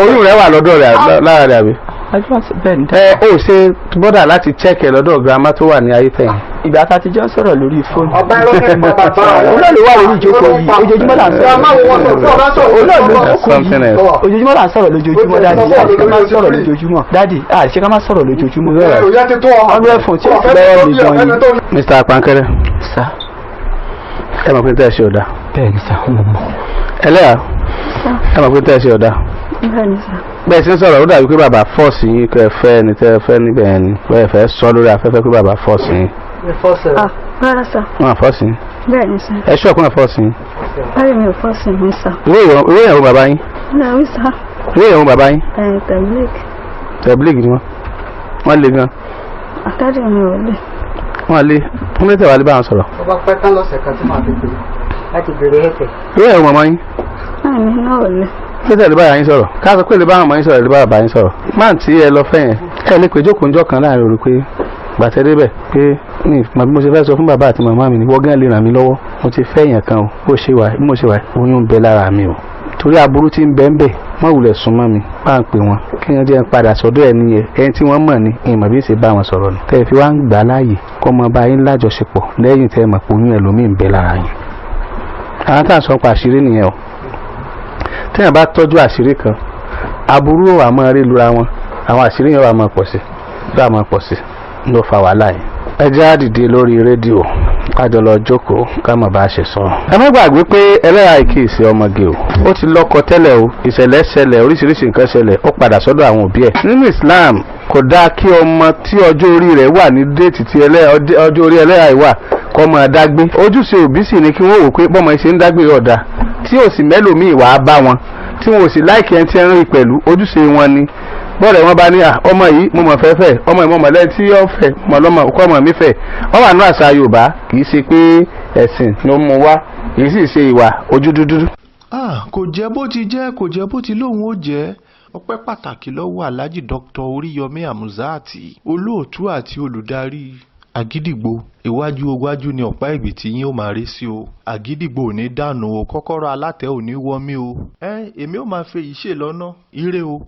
oyún rẹ̀ wà lọ́dọ̀ rẹ̀ lára rẹ̀ àbí. Ẹ ó ṣe bọ́dà láti chẹ́kẹ̀ lọ́dọ̀ girama tó wà ní ayé tẹ̀yìn. Ìgbà tá a ti jọ ń sọ̀rọ̀ lórí fóònù. Ọba ẹ̀rọ fẹ́ pa bàbá rẹ̀. Òun náà ló wà lórí ìjókòó yìí, ojoojúmọ́ là ń sọ̀rọ̀. Òun náà ló jókòó yìí, ojoojúmọ́ là ń sọ̀rọ̀ lójoojúmọ́ dáàdì, àṣẹ ká má sọ̀rọ̀ lójoojúmọ́ dáàdì, àṣẹ ká má sọ̀rọ̀ lójoojúmọ́. Ọdún ẹ̀fọn tí ó ti lọ́wọ́ mi gan ni. Mr. Pankere. Sá. Ẹ mọ̀ pé tẹ́ ẹ ṣe ọ̀dà. Bẹ́ẹ̀ni sá, mo mọ̀. Ẹlẹ́yà, ẹ mọ̀ pé tẹ́ ẹ ṣe ọ̀dà. Bẹ́ẹ̀ni sá. Bẹ́ẹ̀ ṣe ń sọ̀rọ̀ ó dàbí pé bàbá fọ́ọ̀sì yín kẹ́ ẹ fẹ́ ẹni tẹ́ ẹ fẹ́ níbẹ̀ yẹn ni bẹ́ẹ̀ fẹ́ sọ lórí afẹ́fẹ́ pé bàbá fọ́ọ̀sì yín. Ah, rárá sá. Wọ́n á fọ́ọ̀sì yín. Bẹ́ẹ̀ni sá. Ẹ ṣọ́ọ̀kú náà fọ́ọ̀sì yín. Báyìí mi ò fọ́ọ̀sì mi sá. Ìwé ìyàwó bàbá yín. Náà sá. Ìwé ìyàwó bàbá yín. Ẹ̀ tẹ̀blík. Tẹ̀blík ni wọ́n. Wọ́n le gan. Àtàdé mi ò lè. Wọ́n le. Wọ́n lè tẹ̀wá lé bá wọn sọ̀rọ̀. Ọba pẹ́ tán lọ́sẹ̀ kan tí màá fi pè é láti bèrè ẹ̀fẹ̀. Ìwé ìyàwó màmá yín. Náà mi náà ò lè. Ṣé tẹ̀lé báyà yín sọ̀rọ̀? Ká sọ pé lè bá àwọn ọmọ yín sọ̀rọ̀, lè bá bàbá yín sọ̀rọ̀. Máà tí ẹ lọ fẹ́ yẹn, ẹ lè pé jókòó ńjọ́ kan láàrin òru pé gbàtẹ́ débẹ̀ pé ní màbí mo ṣe fẹ́ sọ fún bàbá àti màmá mi ni wọ́n gán lè ràn mí lọ́wọ́. Mo ti fẹ́ yẹn kan o, bó ṣe wà bí mo ṣe wà oyún ń bẹ lára mi o. Torí aburú tí ń bẹ ń bẹ, wọ́n wulẹ̀ sún mọ́ mi, bá ń pè wọ́n. Kí wọ́n jẹ́ ń padà sọ́dọ̀ ẹ̀ nìyẹn, ẹni tí wọ́n mọ̀ ni ìmọ̀ bí ṣe bá wọn sọ̀rọ̀ ni. Tẹ́ ẹ fi wá ń gbà láàyè kọ́ mọ bá yín lájọṣepọ̀ lẹ́yìn tẹ́ ẹ mọ̀ pé oyún ẹlòmíì ń bẹ lára yín. Àwọn tá à ń sọ pa àṣírí nìyẹn o. Téèyàn bá tọ́jú àṣírí kan, aburú ò máa rí lura wọn, àwọn àṣírí yẹn wà máa pọ̀ sí, wà máa pọ̀ sí, ló fa wàhálà yìí. Ẹ já dìde lórí rédíò kájọ lọ jókòó ká mọ̀ bá a ṣe sọ. Ẹ má gbàgbé pé ẹlẹ́yà ìkíyèsí ọmọge o, ó ti lọ́kọ tẹ́lẹ̀ o, ìṣẹ̀lẹ̀ ṣẹlẹ̀, oríṣiríṣi nǹkan ṣẹlẹ̀, ó padà sọ́dọ̀ àwọn òbí ẹ̀. Nínú Islam kò dáa kí ọmọ tí ọjọ́ orí rẹ̀ wà ní déètì tí ọjọ́ orí ẹlẹ́yà yìí wà kọ́ máa dágbé. Ojúṣe òbí sì ni kí wọ́n wò pé bọ́mọ ṣe ń dágbé ọ̀dà tí ò sì mẹ́lòmíì wàá bá wọn, tí wọn ò sì láìkí ẹni tí ń rìn pẹ̀lú, ojúṣe wọn ni. Bọ́ọ̀rẹ̀ wọn bá ní à ọmọ yìí mo mọ̀ fẹ́fẹ́, ọmọ yìí mo mọ̀ lẹ́yìn tí ó fẹ́, mo lọ́mọ kọ́ ọmọ mi fẹ́. Wọ́n wà ní àṣà Yorùbá, kì í ṣe pé ẹ̀sìn ló mú wá, kì í sì ṣe ìwà ojú dúdú. Kò jẹ́ bó ti jẹ́, kò jẹ́ bó ti lóun ó jẹ́. Ọpẹ́ pàtàkì lọ́wọ́ Alhaji Dr. Oríyọmí Hamzat, olóòtú àti olùdarí Àgídìgbo. Iwájú iwájú ni ọ̀pá ìgbìtì yín ó máa rí sí o. Àgídìgbo ò ní dànù o, kọ́kọ́rọ́ alátẹ ò ní wọ́mí o. Èmi ò máa fi èyí ṣe lọ́nà. Ire o.